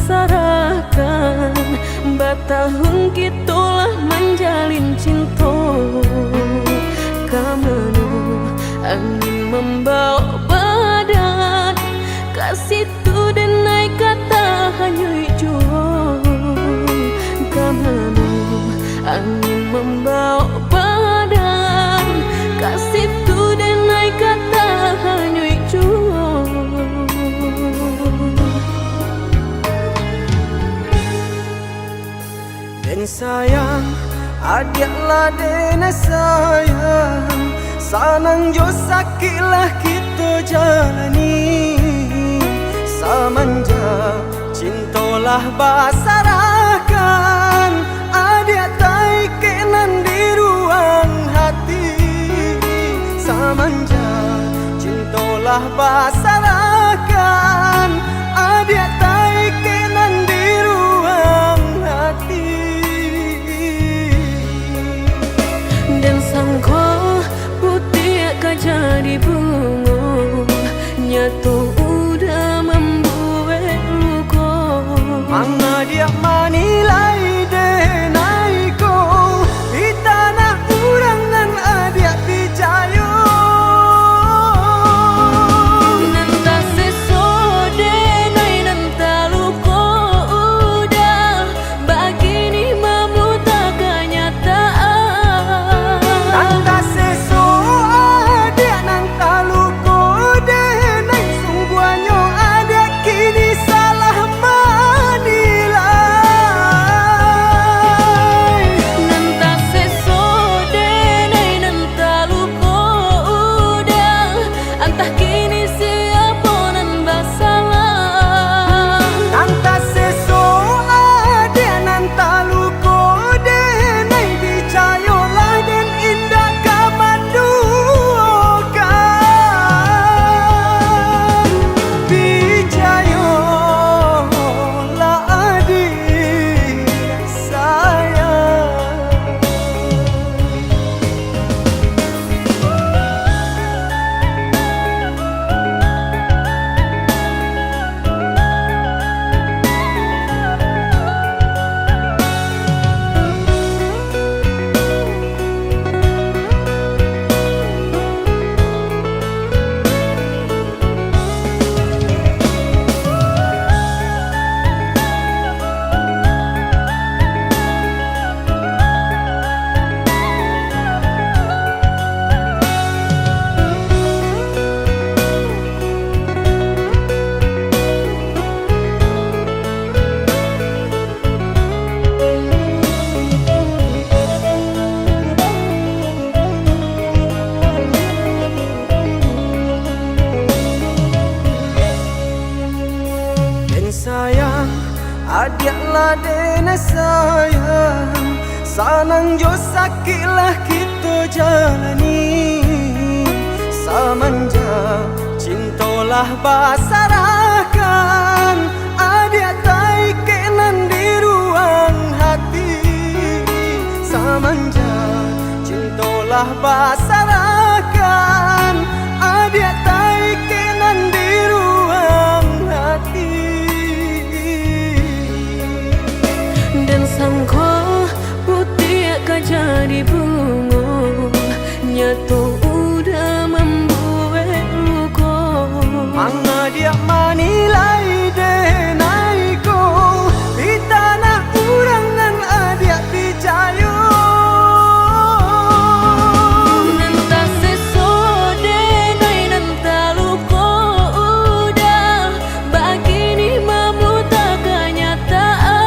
Sarahkan, batahun kito lah manjalin cinto. Ka mano angin mambawok badan, ka situ den ai ka tahanyuik juo. Ka mano angin mambawok badan, ka situ den ai ka tahanyuik juo. Den sayang, adiak lah den sayang, sanang jo sakik lah kito jalani. Samanjak cinto lah basarahkan, adiak taikek nan di ruang hati. Samanjak cinto lah basarahkan, adiak taikek nan di ruang hati. Den sangko putiak ka jadi bungo, nyato udah mambuek luko. Mangadiak manilai den ai ko, di tanah urang nan adiak picayo. Nan taseso den ai nan taluko udah, bakini mamuta kanyataan. Nan taseso adiak nan taluko den ai, sungguahnyo adiak kini salah manilai. Nan taseso den ai nan taluko udah, antah kini siapo nan basalah. Nan taseso adiak nan taluko den ai, picayolah den indak ka manduokan. Picayolah adiak sayang. Den sayang, adiak lah den sayang, sanang jo sakik lah kito jalani. Samanjak cinto lah basarahkan, adiak taikek nan di ruang hati. Samanjak cinto lah basarahkan, adiak taikek nan di ruang hati. Den sangko putiak ka jadi bungo, nyato udah mambuek luko. Mangadiak manilai den ai ko, di tanah urang nan adiak picayo. Nan taseso den ai nan taluko udah, bakini mamuta kanyataan.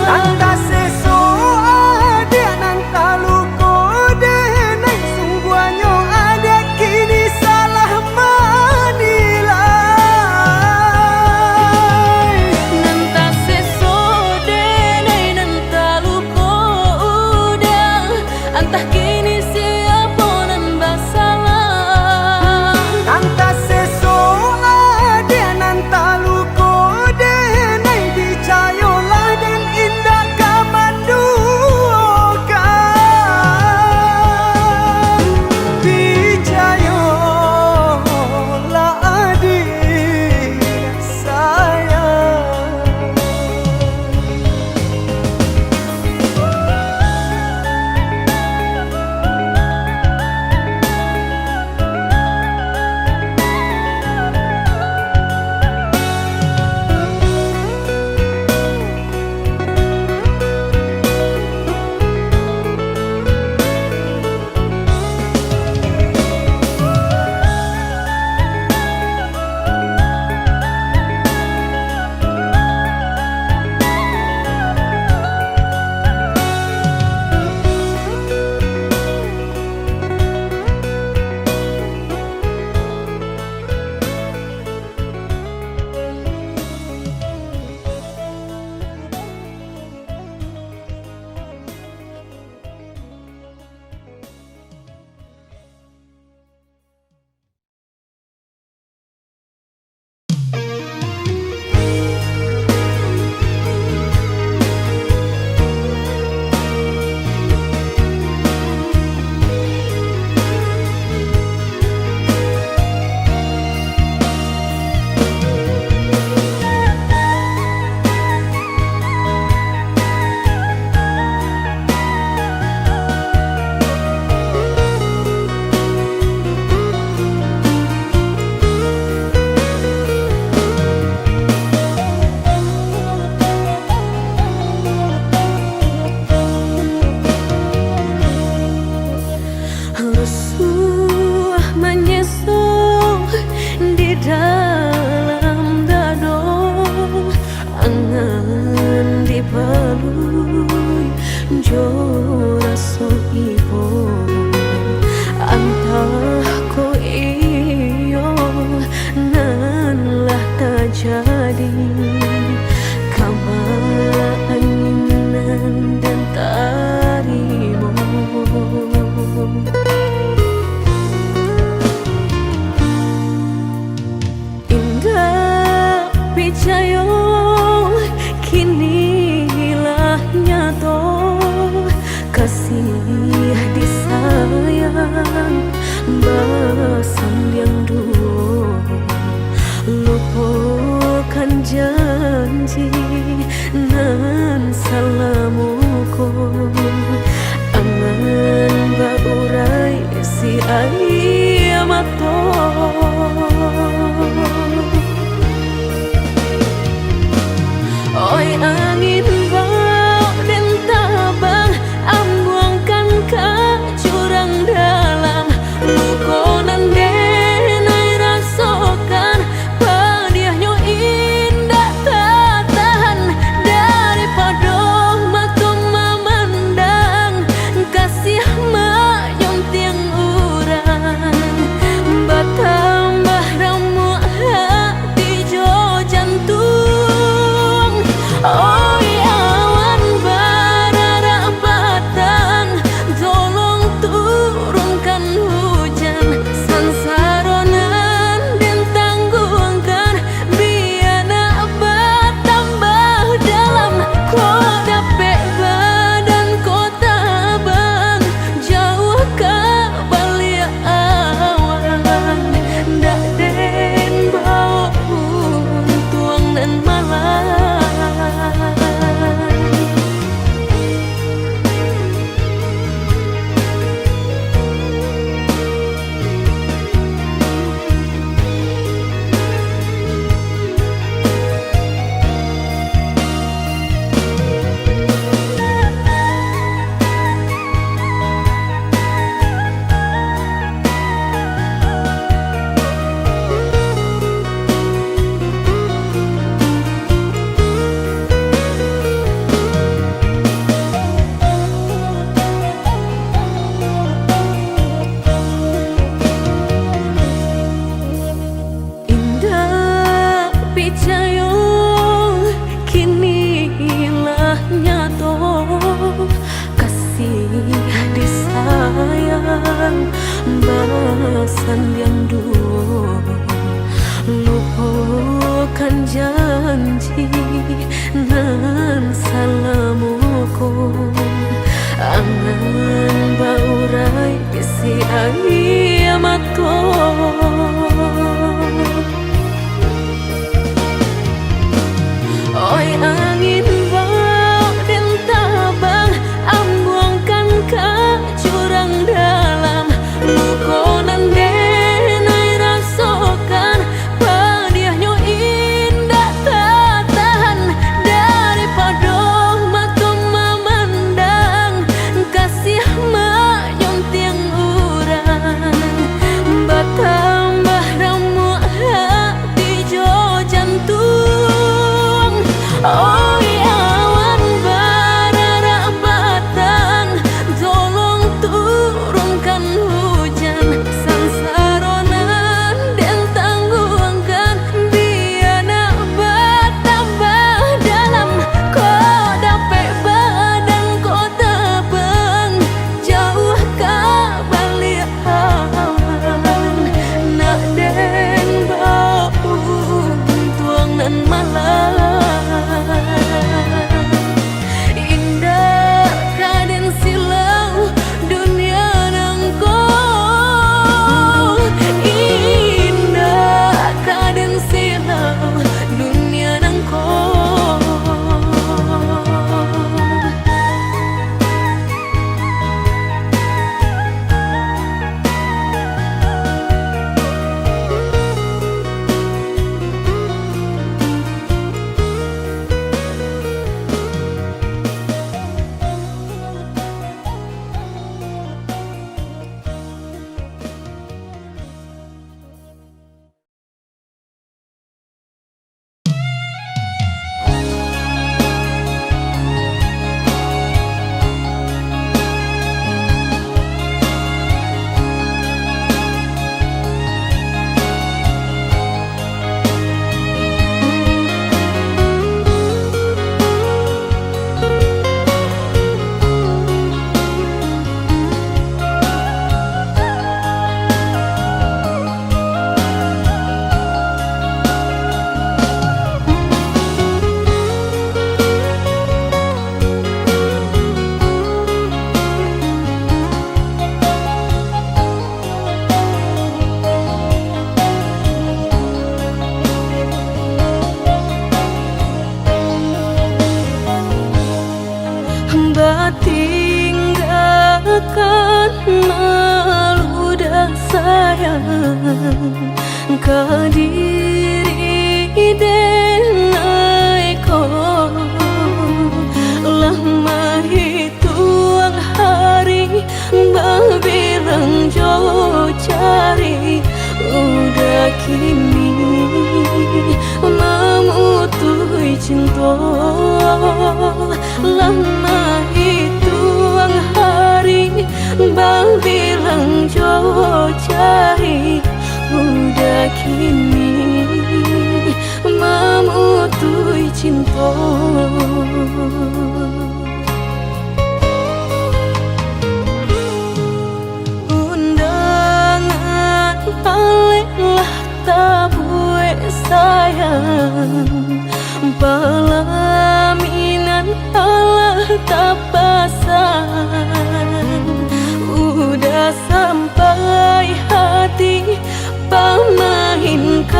Nan taseso adiak nan taluko den ai, sungguahnyo adiak kini salah manilai. Suah manyeso di dalam dado, angan dipalui jo raso ibo. Antah ko iyo nan lah tajadi, kama angin nan den tarimo. Indak picayo, kini lah nyato, kasih disayang basandiang duo. Lupokan janji nan salamo ko, angan baurai si aia mato. Oi angin bau den tabang, ambuangkan ka jurang dalam. Luko nan den ai rasokan, padiahnyo indak tatahan. Daripado mato mamandang, kasih manyuntiang urang, batambah ramuak hati jo jantuang. Oi awan bararak patang, tolong turunkan hujan. Sansaro nan den tangguangkan, bia nak batambah dalam. Kok dapek badan ko tabang, jauah ka baliak awan, ndak den bao untuang nan malang. Indak picayo, kini lah nyato, kasih disayang basandiang duo. Lupokan janji nan salamo ko, angan baurai si aia mato. Oi angin bau den tabang, ambuangkan ka jurang dalam. Luko nan den ai rasokan, padiahnyo indak tatahan. Daripado mato mamandang, kasih manyuntiang urang, batambah Kini mamutuih cinto, lah mahituang hari, babilang jo jari, udah kini mamutuih cinto. Undangan alek lah tabuek sayang, palaminan alah tapasang. Udah sampai hati pamainkan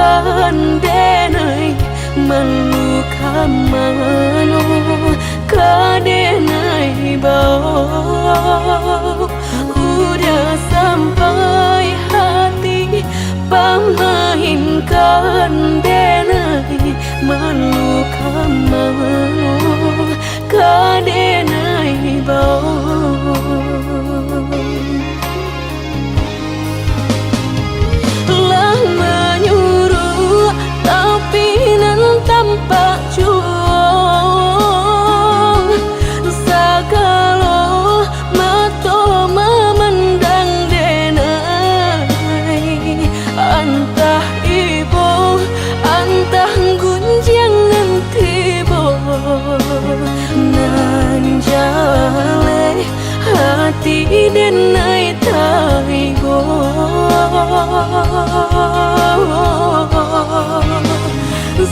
denai, malu ka mano ka denai bao. Udah sampai hati pamainkan denai, malu ka mano ka denai bao. Lah manyuruak, tapi nan tampak juo, sagalo mato mamandang denai. Antah ibo, antah gunjiang nan tibo, nan jaleh hati denai taibo.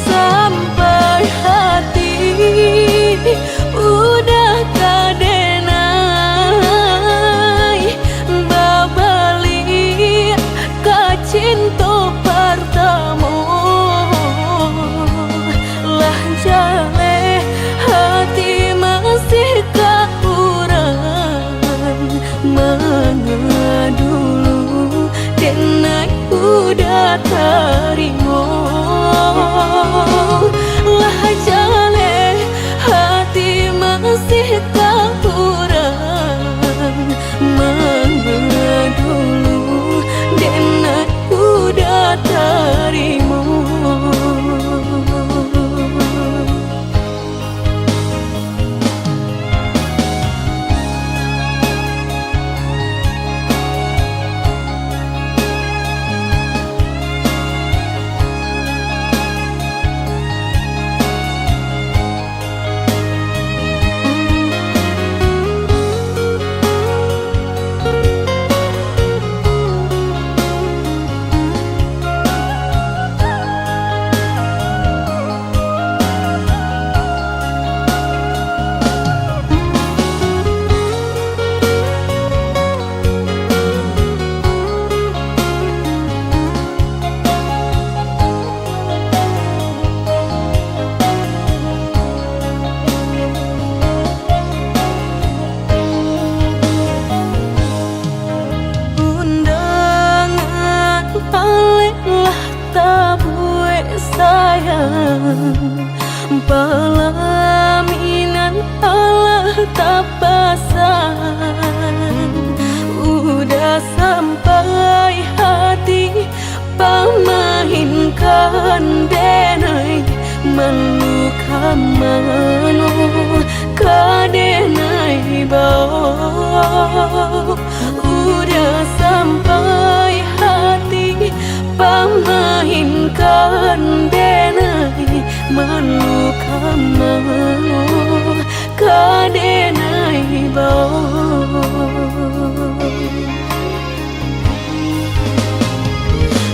Sampai hati udah ka denai babaliak ka cinto partamo. Lah jaleh hati masih ka urang, manga dulu denai udah tarimo. Lah jaleh hati masih ka urang, manga dulu denai udah tarimo. Undangan alek lah tabuek sayang, palaminan alah tapasang. Udah sampai hati pamainkan denai, malu ka mano ka denai bao. Udah sampai hati pamainkan denai, malu ka mano ka denai bao.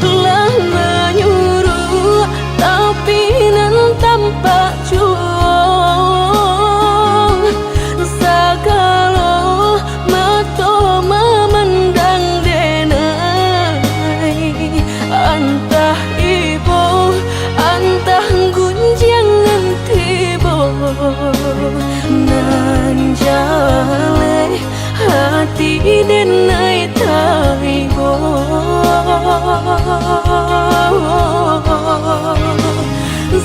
Lah manyuruak, tapi nan tampak juo, sagalo mato mamandang denai. Antah ibo, antah gunjiang nan tibo, nan jaleh hati denai taibo.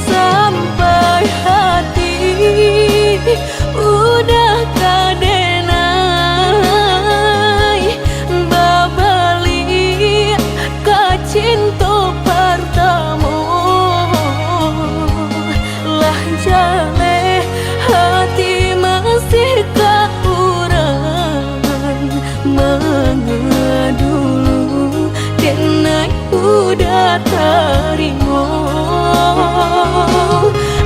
Sampai hati udah ka denai babaliak ka cinto par- Denai uda tarimo,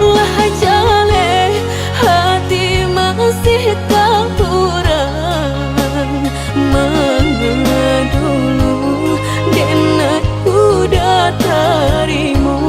lah jaleh hati masih ka urang manga dulu, denai uda tarimo.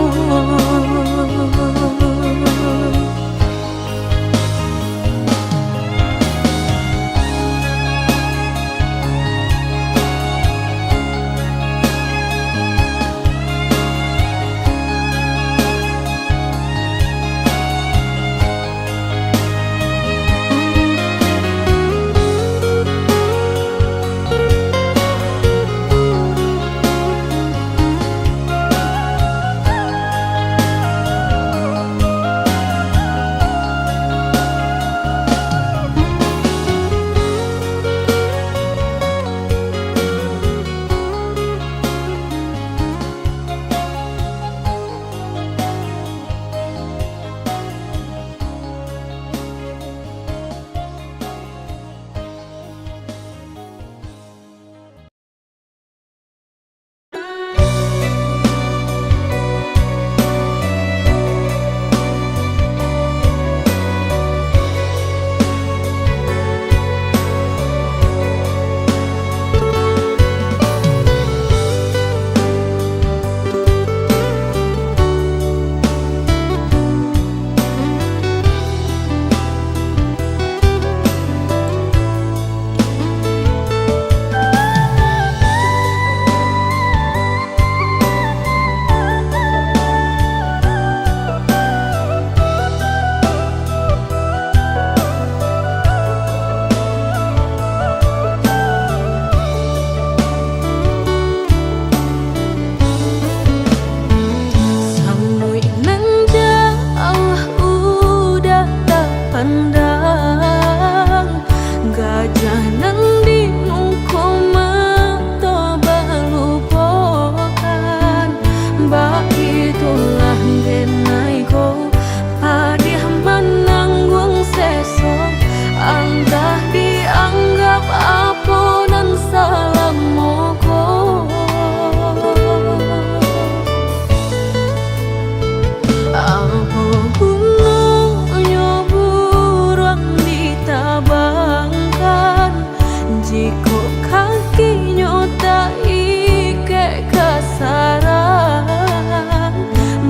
Samuik nan jauah udah tapandang, gajah nan di muko mato balupokan. Baitulah denai ko, padiah manangguang seso, antah dianggap apo nan salamo ko. Apo gunonyo buruang ditabangkan, jikok kakinyo taikek ka sarang?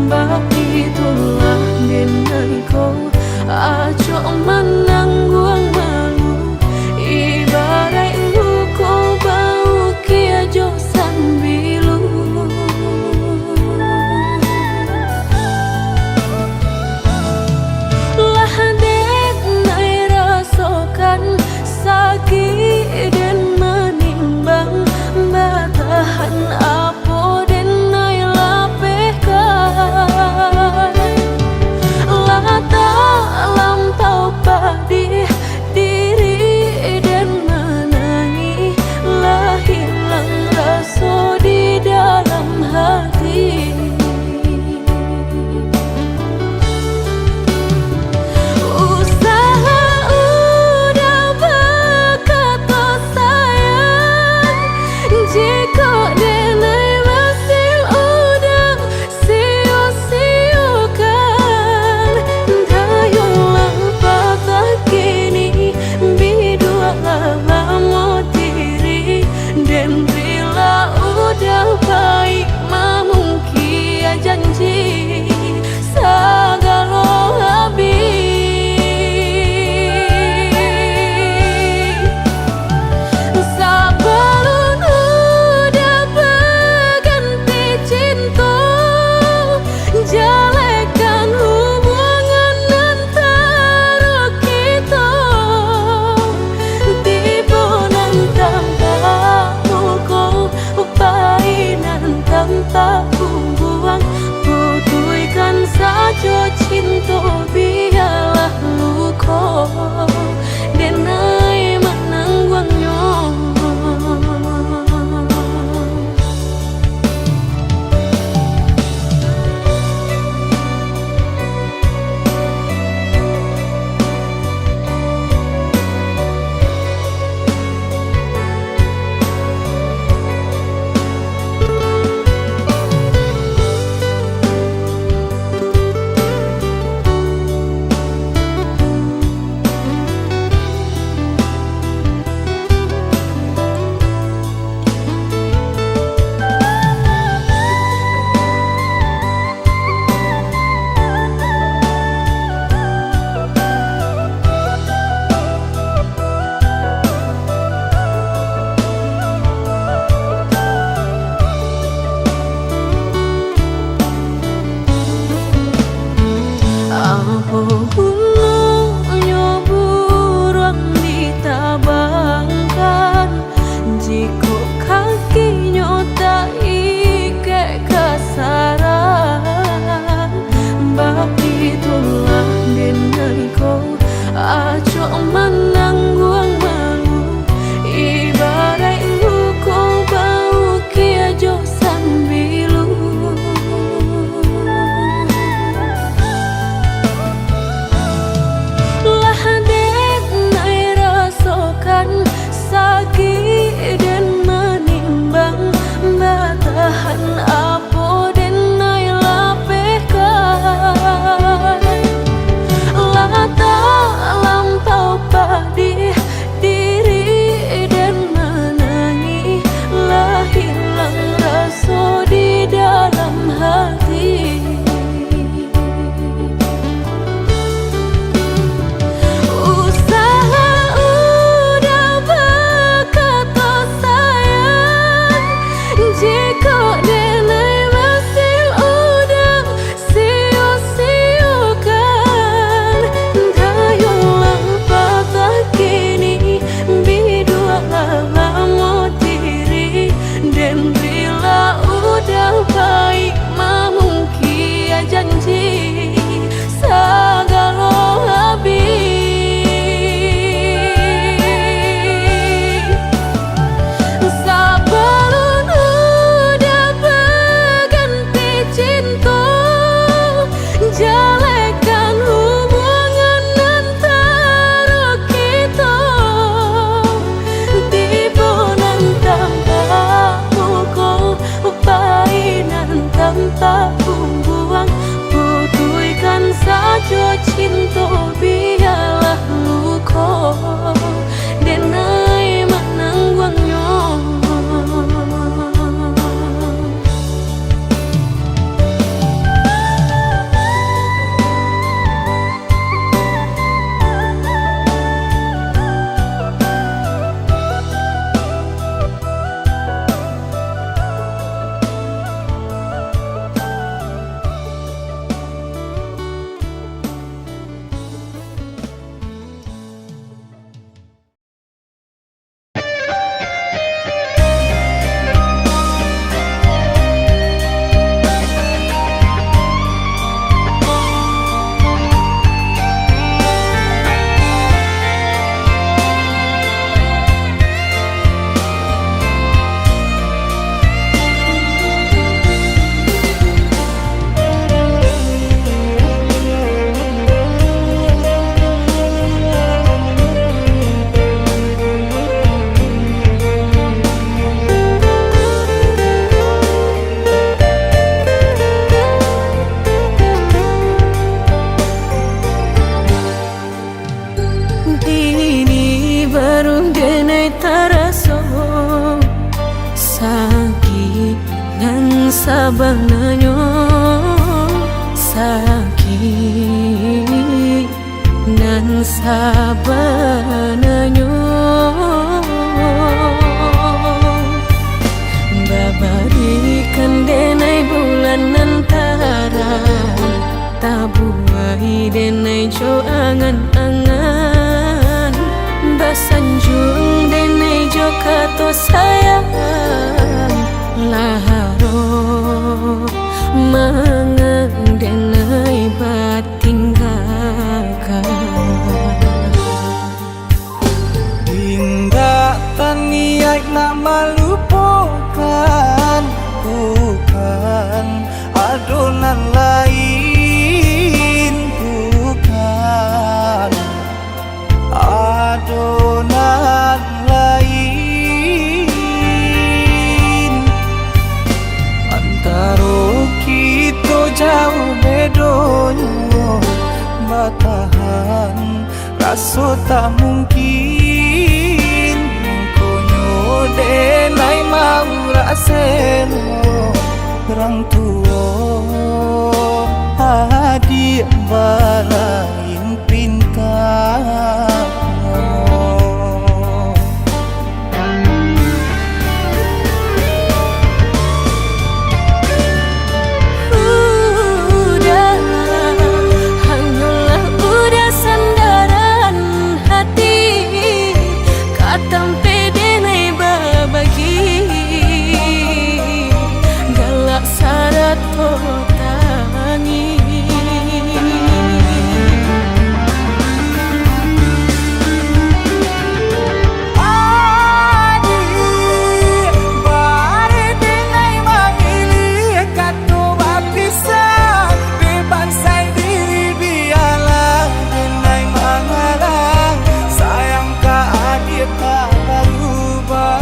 Baitulah denai ko, acok manangguang malu, ibaraik luko baukia jo sambilu. Lah denai rasokan sakik den manimbang, batahan apo denai lapehkan. Lah talampau padih diri den manangih, lah hilang raso di dalam hati. Usaha uda bakato sayang, jikok denai masih uda sio-siokan, dayolah patah kini, bidualah bamotiri, den rila uda paik mamungkia janji sagalo habih. Sabalun uda baganti cinto, jalehkan hubungan antaro kito. Tibo nan tampak muko, pai nan tampak bubuang, putuihkan sajo cinto, bialah luko denai manangguangnyo. Tahan apo denai lapehkan, lah talampau padih diri den manangih, lah hilang raso di dalam hati. Usaha udah bakato sayang, jikok denai masih udah sio-siokan. Dayuang lah patah kini, biduak lah lamo diri, den rila udah baik mamungkia janji sagalo abih. Sabalun udah baganti cinto, jalekan hubungan antaro kito. Tibo nan tampak muko, pai nan tampak pungguang, putuihkan sajo cinto, bialah luko denai manangguangnyo. Kini baru denai taraso sakik nan sabananyo, sakik nan sabananyo. Babarikan denai bulan nan tarang, tabuai denai jo angan-angan, basanjuang denai jo kato sayang. Lah harok mangan denai batinggakan. Indak taniaik nak malupokan, bukan, ado nan lain, bukan, ado nan lain. Antaro kito jauh bedonyo, batahan raso tak mungkin, mangkonyo denai maurak selo, urang tuo adiak balain pinta. Udah, hanyolah udah sandaran hati, ka tampek denai babagi, galak sarato tangih. Adik, bareh denai mamiliah kato bapisah, dek bansai diri bialah denai mangalah, sayang ka adik tak barubah.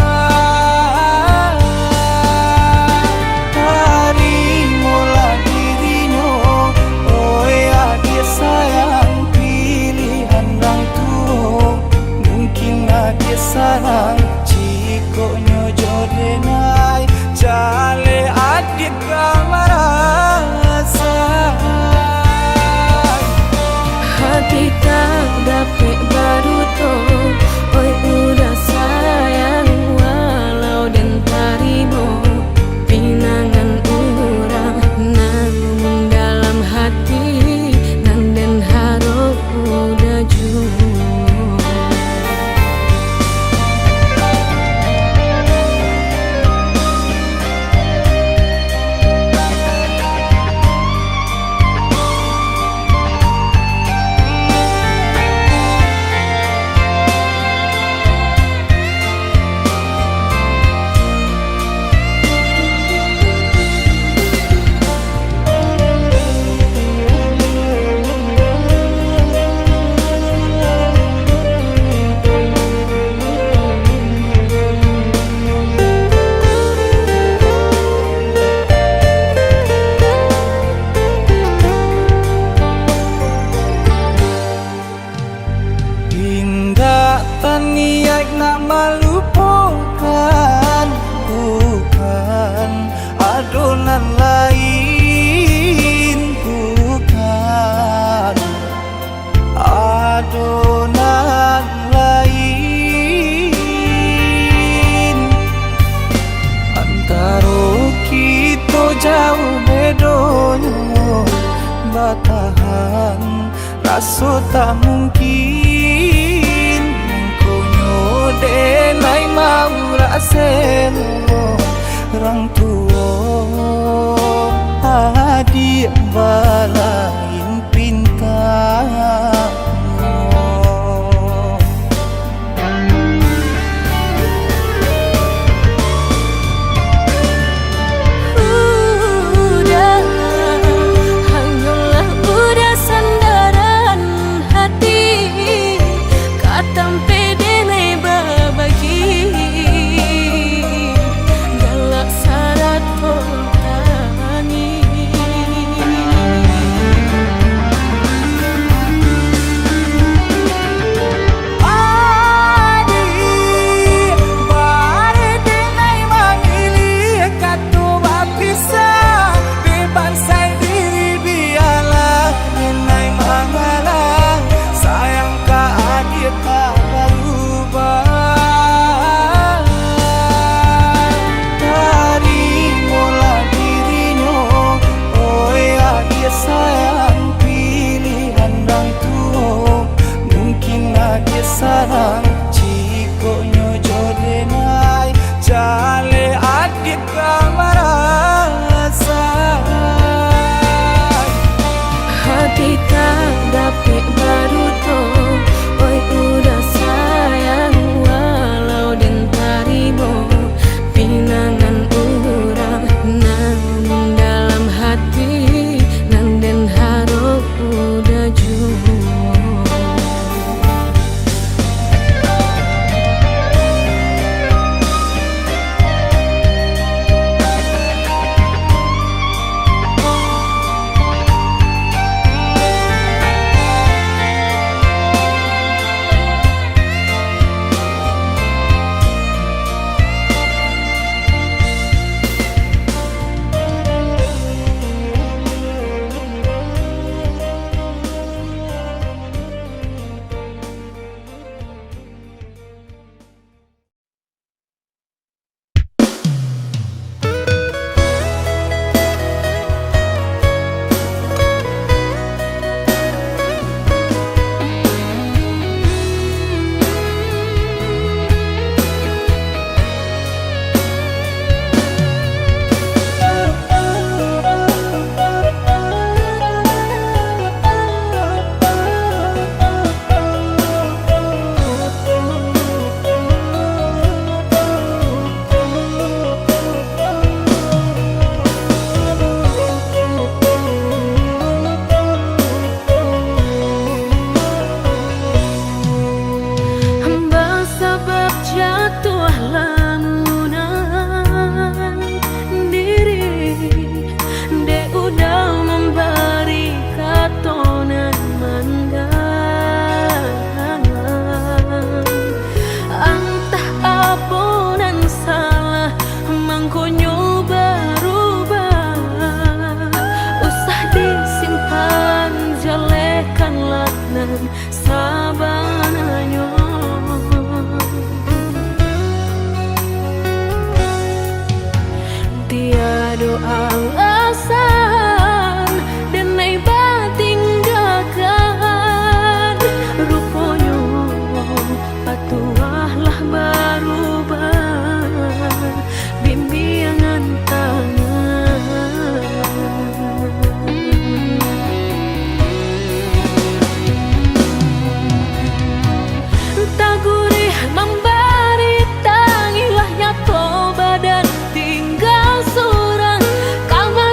Donyo batahan, raso tak mungkin. Mangkonyo denai maurak selo, rang tuo adiak balain pinta. Udah, hanyolah udah sandaran hati, ka tampek denai babagi, galak sarato tangih. Adik, bareh denai mamiliah kato bapisah, dek bansai diri bialah denai mangalah, sayang ka adiak tak barubah. Tarimolah dirinyo, oi adiak sayang, pilihan rang tuo. Mungkin adiak sanang, jikok nyo jo denai, jaleh adiak ka marasai. Hati tak dapek baduto, oi udah sayang, walau den tarimo pinangan urang, namun dalam hati nan den harok udah juo. Basabab jatuah lamunan diri, dek udah mambari kato nan mandalam. Antah apo nan salah, mangkonyo barubah. Usah disimpan, jalehkanlah nan sabananyo. Tiado alasan denai batinggakan, ruponyo patuah lah barubah. Bimbiangan tangan. Tagurih mambari tangih lah nyato badan tingga surang. Ka ma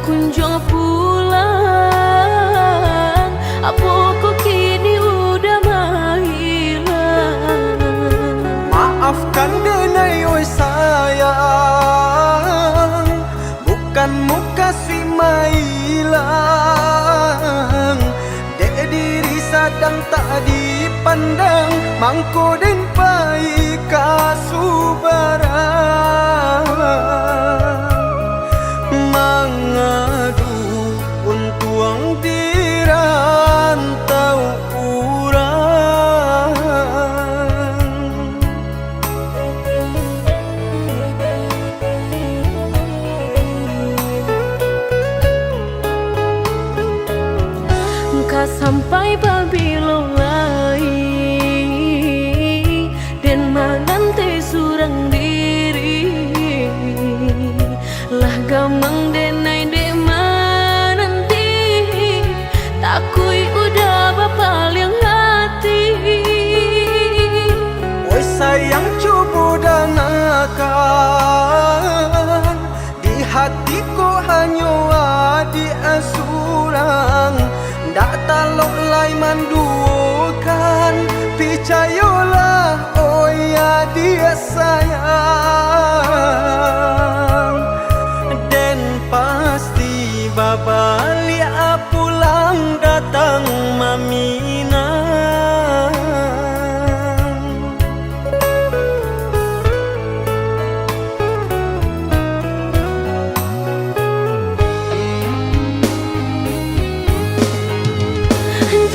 kunjuang pulang, apo ko kini udah mahilang. Maafkan denai oi sayang, bukan mukasuik mailang. Dek diri sadang tak dipandang, mangko den pai ka subarang. Mangadu untuang di rantau urang. Ka sampai pabilo lai den mananti surang diri? Lah gamang denai dek mananti, takuik udah bapaliang hati. Oi sayang, cubo dangakan, di hati ko hanyo adiak surang, ndak talok lai manduokan. Picayolah oi adiak sayang, den pasti babaliak pulang datang maminang.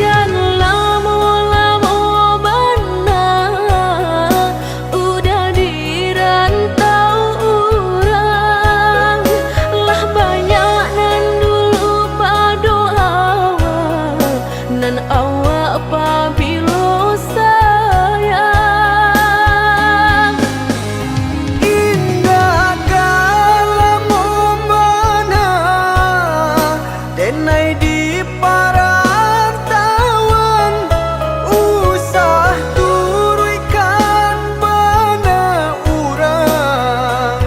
Jan lamo-lamo bana udah di rantau urang, lah banyak nan dulu pado awak, nan awak pabilo sayang. Indak ka lamo bana denai di parantauan, usah turuikkan bana urang,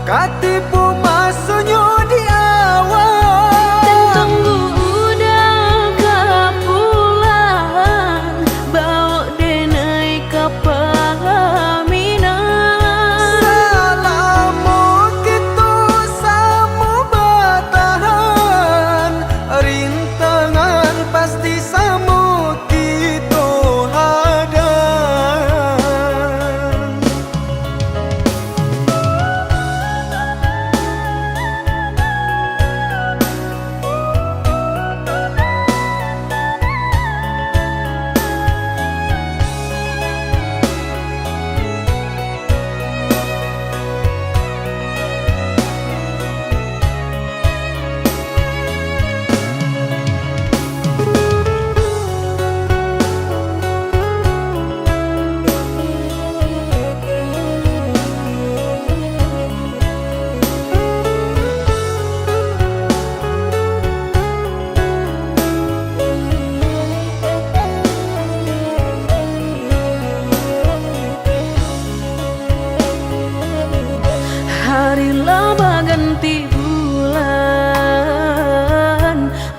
ka tibo masonyo di awak. Tantang udah ka pulang, baok denai ka paminang. Salamo kito samo batahan, rintangan pasti samo kito hadang. Hari lah baganti bulan,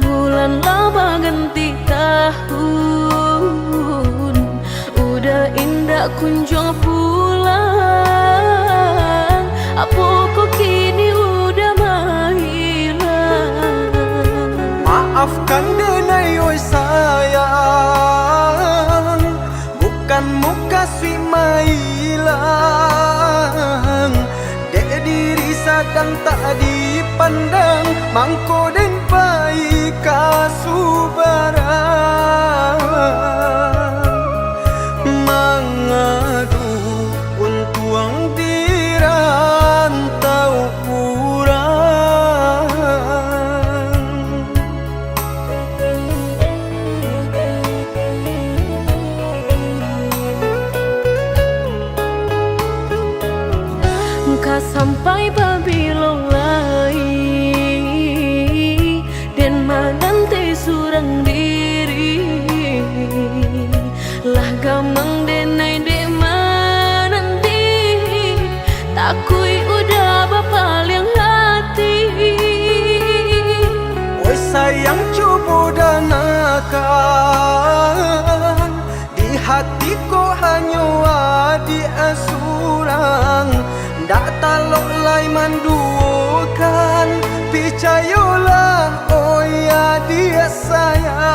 bulan lah baganti tahun. Udah indak kunjuang pulang, apo ko kini udah mahilang. Maafkan denai oi sayang, bukan mukasuik mailang. Dek diri sadang tak dipandang, mangko den pai ka subarang. Mangadu untuang di rantau urang. Ka sampai pabilo lai den mananti surang diri? Tak talok lai manduokan, picayolah, oi adiak sayang.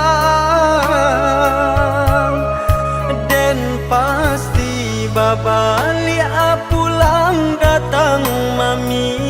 Den pasti babaliak pulang datang mami.